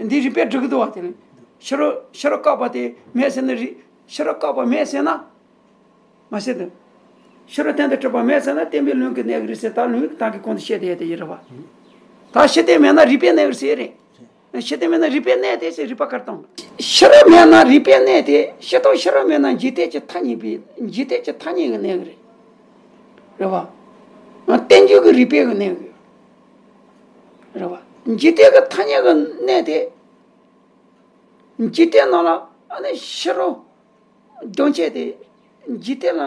འདི་རིགས་པས་སྒྲུབ་ཀྱི་འདུག་བ། དེ་ནི་ཕྱི་རོལ་ཕྱི་རོལ་བཀག་པ་དེ་མེད་ཟེར་ན་རིགས་ཕྱི་རོལ་བཀག་པ་མེད་ཟེར་ན། མ་ཟད་དུ། ཕྱི་རོལ་གཏན་དུ་གྲུབ་པ་མེད་ཟེར་ན་བརྟེན་པའི་ལུང་གིས་གནས་ཀྱི་རེད་ཟེར། ད་ལུང་གིས་ད་གིན་གོང་དུ་བཤད་དེ་ཡོད་དེ་ཡིན་རེད་བ། ད་ཕྱི་རྟེན་མེད་ན་རིགས་པས་གནས་ཀྱི་རེད་ཟེར་རེད། ཕྱི་རྟེན་མེད་ན་རིགས་པས་གནས་ཏེ་ཟེར་རིགས་པ་གར་གཏོང་། ཕྱི་རོལ་མེད་ན་རིགས་པས་གནས་ཏེ། ཕྱི་དང་ཕྱི་རོལ་མེད་ན་འཇིག་རྟེན་གྱི་ཐ་སྙད་པའི་འཇིག་རྟེན་གྱི་ཐ་སྙད་ཀྱིས་གནས་ཀྱི་རེད། རེད་བ། རྟེན་འབྱུང་གི་རིགས་པས་གནས་ཀྱི་རེད་བ། འཇིག་རྟེན་གྱི་ཐ་སྙད་ཀྱིས་གནས་ཏེ། འཇིག་རྟེན་ནང་ལ་ཨ་ནི་ཕྱི་རོལ་སྦྱོང་བྱེད་དེ་འཇིག་རྟེན་ལ་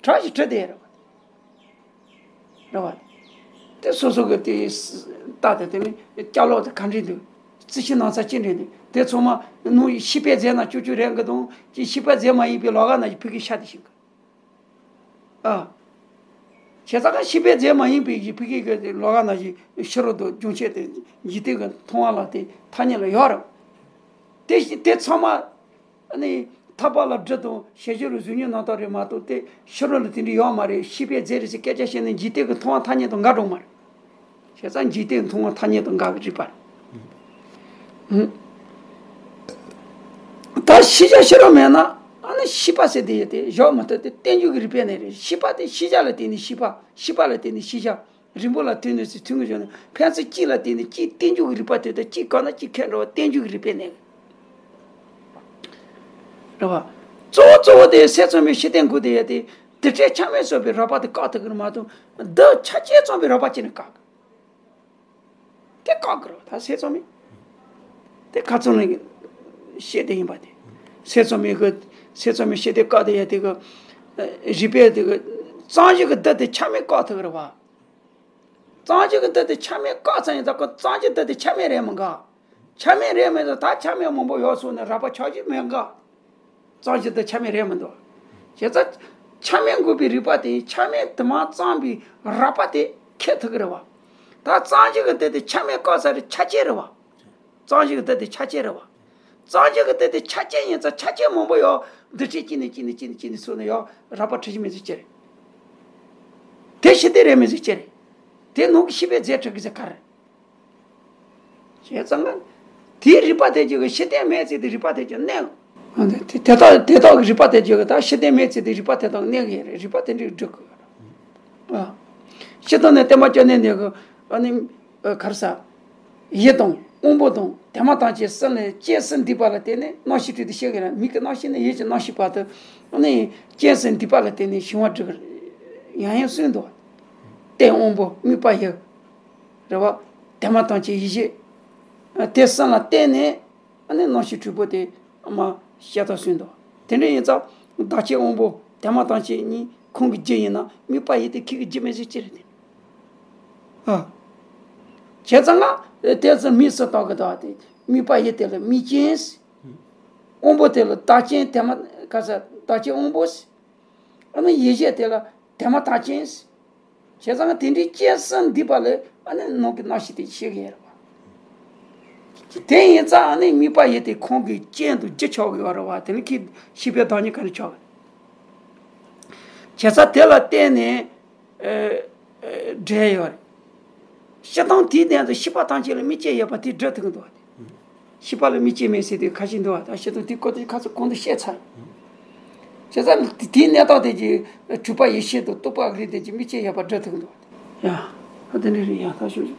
གྲངས་ཤིག་གྲུབ་བསྡད་རེད་བ། རེད་བ། དེ་སོ་སོ་གི་དེ་ལྟ་དེ་དེ་ནི་སྐྱ་ལོག་དེ་ག་འདྲ་འདུག་རྩི་ཤིང་ནགས་ཚལ་ཅི་འདྲ་འདུག་དེ་ཚང་མ་ནུ་ཤེས་པས་མཛད་ན་ཅོ་ཅོ་རེད་གི་དང་ཅི་ཤེས་པས་མཛད་མ་ཡིན་པའི་ལོ་ག་ན་ཡི་ཕི་གི་ཤ་དེ་ཤིང་གི་ཨ། བྱས་ཙང་ཀ་ཤེས་པས་མཛད་མ་ཡིན་པའི་ཕི་གི་གི་ལོ་ག་ན་ཡི་ཕྱི་རོལ་དུ་སྦྱོང་བྱེད་དེ་འཇིག་རྟེན་གི་མཐོང་བ་ལ་དེ་ཐ་སྙད་ལ་ཡོད་རེད། དེ་དེ་ཚང་མ། ཨ་ནི་ཐར་པ་ལ་སྒྲུབ་དང་ཞལ་བཞེས་ལ་གཟུགས་བརྙན་རྣམ་དག་རེད་མ་གཏོགས་དེ་ཕྱི་རོལ་ལ་དེ་འདྲ་ཡོད་མ་རེད། ཤེས་པས་མཛད་རེད་ཟེར་སྐད་ཆ་བཤད་ནས་འཇིག་རྟེན་གྱི་མཐོང་བ་ཐ་སྙད་དང་འགལ་འགྲོ་མ་རེད། བྱས་ཙང་འཇིག་རྟེན་མཐོང་བ་ཐ་སྙད་དང་འགལ་བའི་རིགས་པ་རེད། ད་ཤེས་བྱ་ཕྱི་རོལ་མེད་ན་ཨ་ནི་ཤེས་པ་ཟེར་དེ་ཡོད་དེ་བཞག་མི་ཐུབ་དེ་རྟེན་འབྱུང་གི་རིགས་པས་ནི་རེད། ཤེས་པ་དེ་ཤེས་བྱ་ལ་བརྟེན་ནས་ཤེས་པ། ཤེས་པ་ལ་བརྟེན་ནས་ཤེས་བྱ། རིང་པོ་ལ་བརྟེན་ནས་ཟེར་ཐུན་གྱི་བཞག་ནས་ཕན་ཚུན་གཅིག་ལ་བརྟེན་ནས་གཅིག་རྟེན་འབྱུང་གི་རིགས་པ་དེ་དང་གཅིག་གང་ན་གཅིག་ཁེགས་འགྲོ་བ་རྟེན་འབྱུང་གི་རིགས་པས་གནས། རེད་བ། གཙོ་བོ་གཙོ་བོ་དེ་སེམས་ཚང་མའི་ཤེས་ལྡན་དགུ་དེ་ཡོད་དེ། རྡུལ་ཕྲན་ཆ་མེད་སོགས་པའི་རགས་པ་དེ་བཀག་ཐུབ་ཀྱི་རེད་མ་གཏོགས། རྡུལ་ཆ་ཆེ་ཙམ་པའི་རགས་པ་ཅིག་ནི་བཀག་གི། དེ་བཀག་གི་རེད་བ། ད་སེམས་ཚང་མའི། དེ་ཁ་ཚོན་ལ་བཤད་དེ་ཡིན་པ་དེ། སེམས་ཚང་མའི་གི། སེམས་ཚང་མའི་ཤེས་ལྡན་བཀག་དེ་ཡོད་དེ་གི། རིགས་པས་དེ་གི། གཙང་ཞིང་གི་རྡུལ་དེ་ཆ་མེད་བཀག་ཐུབ་ཀྱི་རེད་བ། གཙང་ཞིང་གི་རྡུལ་དེ་ཆ་མེད་བཀག་ཚར་ཡིན་ཙང་ཁོ་གཙང་ཞིང་རྡུལ་དེ་ཆ་མེད་རེད་མི་འགའ། ཆ་མེད་རེད་མི་འདུག་ད་ཆ་མེད་མང་པོ་ཡོད་སོང་ནས་རགས་པ་ཆགས་ཀྱི་མི་འགའ། གཙང་ཞིང་རྡུལ་ཆ་མེད་རེད་མི་འདུག་བྱས་ཙང་། ཆ་མེད་འགོག་པའི་རིགས་པ་དེ་ཆ་མེད་དུ་མ་གཙང་པའི་རགས་པ་དེ་ཁེགས་ཐུབ་ཀྱི་རེད་བ། ད་གཙང་ཞིང་གི་རྡུལ་དེ་ཆ་མེད་བཀག་ཚར་རེད། ཆ་ཆེ་རེད་བ། གཙང་ཞིང་གི་རྡུལ་དེ་ཆ་ཆེ་རེད་བ། གཙང་ཞིང་གི་རྡུལ་དེ་ཆ་ཆེ་ཡིན་ཙང་ཆ་ཆེ་མང་པོ་ཡོད། རྡུལ་ཕྲན་གཅིག་ནས་གཅིག་ནས་གཅིག་ནས་གཅིག་ནས་སོང་ནས་ཡོད་རགས་པ་འཕྲི་ཞིག་མི་ཚེ་སྐྱེ་རེད། དེ་ཤེས་ལྡན་རེད་མི་ཚེ་སྐྱེ་རེད། དེ་ནང་གི་ཤེས་པས་རྫས་འཕྲུལ་གྱི་ཚེ་ག་རེད། བྱས་ཙང་ང་། དེའི་རིགས་པ་དེ་ཅིག་གི་ཤེས་ལྡན་མེད་ཚེ་དེ་རིགས་པ་དེ་ཅིག་གནས། དེ་དེ་དག་དེ་དག་གི་རིགས་པ་དེ་ཅིག་གི་ད་ཤེས་ལྡན་མེད་ཚེ་དེ་རིགས་པ་དེ་དག་གནས་ཀྱི་ཡོད་རེད། རིགས་པ་དེ་འདྲའི་སྒྲུབ་དགོས་ཡོད་རེད། ཨ། སྤྱིར་བཏང་ནས་བསྟན་པ་བཅོམ་ལྡན་འདས་ཀྱི་ཨ་ནི་ག་རེ་ཟ། ཡིད་དང་དབང་པོ་དང་དེ་མ་ཐམས་ཅད་གསུམ་ལས་སྐྱེས་སུ་འདུས་པ་ལ་བརྟེན་ནས་རྣམ་ཤེས་སྤྲུལ་ཏེ་ཤེས་ཀྱི་རེད། མིག་གི་རྣམ་ཤེས་ནས་ཡིད་ཀྱི་རྣམ་ཤེས་བར་དུ་ཨ་ནི་སྐྱེས་སུ་འདུས་པ་ལ་བརྟེན་ནས་བྱིང་བ་སྒྲུབ་ཀྱི་རེད། ཡང་ཡང་གསུངས་འདུག་རྟེན་དབང་པོ་དམིགས་པ་ཡིད། རེད་བ། དེ་མ་ཐམས་ཅད་ཡིད་བྱེད། དེ་གསུམ་ལ་བརྟེན་ནས་ཨ་ནི་རྣམ་ཤེས་སྤྲུལ་པོ་དེ་མ་བཤད་སྟངས་གསུངས་འདུག་དེ་འདྲ་ཡིན་ཙང་བདག་ཆེན་དབང་པོ་དེ་མ་ཐམས་ཅད་ཉིད་ཁོང་གི་རྒྱུ་ཡིན་ན་དམིགས་པ་ཡིད་དེ་ཁྱེད་ཀྱི་རྒྱུ་མེད་ཟེར་ཅི་རེད་དེ། ཨ། བྱས་ཙང་ང་དེ་ཚོ་དམིགས་སུ་བཏགས་ཀྱི་འདུག་སྟེ་དམིགས་པ་ཡིད་དེ་ལ་དམིགས་རྐྱེན། དབང་པོ་དེ་ལ་བདག་ཆེན་དེ་མ་ག་ས་བདག་ཆེན་དབང་པོ། ཨ་ནི་ཡིད་བྱེད་དེ་ལ་དེ་མ་ཐག་ཅན། བྱས་ཙང་དེ་འདྲའི་སྐྱེས་སུ་འདུས་པ་ལས་ཨ་ནི་ནང་གི་རྣམ་ཤེས་དེ་ཤེས་ཀྱི་ཡོད་རེད་བ། དེ་ཡིན་ཙང་ཨ་ནི་དམིགས་པ་ཡིད་དེ་ཁོང་གི་རྐྱེན་དུ་རྒྱུ་ཆགས་ཀྱི་ཡོད་རེད་བ། དེ་ནི་ཁྱེད་ཤེས་པའི་བདག་ཉིད་ག་ནས་ཆགས། བྱས་ཙང་དེ་ལ་བརྟེན་ནས་འབྲེལ་ཡོད་རེད། སྤྱིར་བཏང་དེའི་སྟེང་དུ་ཤེས་པ་ཐམས་ཅད་ལ་དམིགས་རྐྱེན་ཡོད་པ་དེ་སྒྲུབ་ཐུབ་ཀྱི་འདུག་བ། ཤེས་པ་ལ་དམིགས་རྐྱེན་མེད་ཟེར་དུས་ཁ་ཤས་འདུག་བ། ད་སྤྱིར་བཏང་དེའི་སྐོར་དེ་ཁ་ཚོ་གོང་དུ་བཤད་ཚར། བྱས་ཙང་དེའི་གནས་སྟངས་དེ་གྱིས་འཁྲུལ་པ་ཡེ་ཤེས་དང་རྟོག་པ་རིགས་དེ་གྱིས་དམིགས་རྐྱེན་ཡོད་པ་སྒྲུབ་ཐུབ་ཀྱི་འདུག་བ། ཡ། ད་དེ་འདྲ་རེད། ཡ་ད་ཞུ།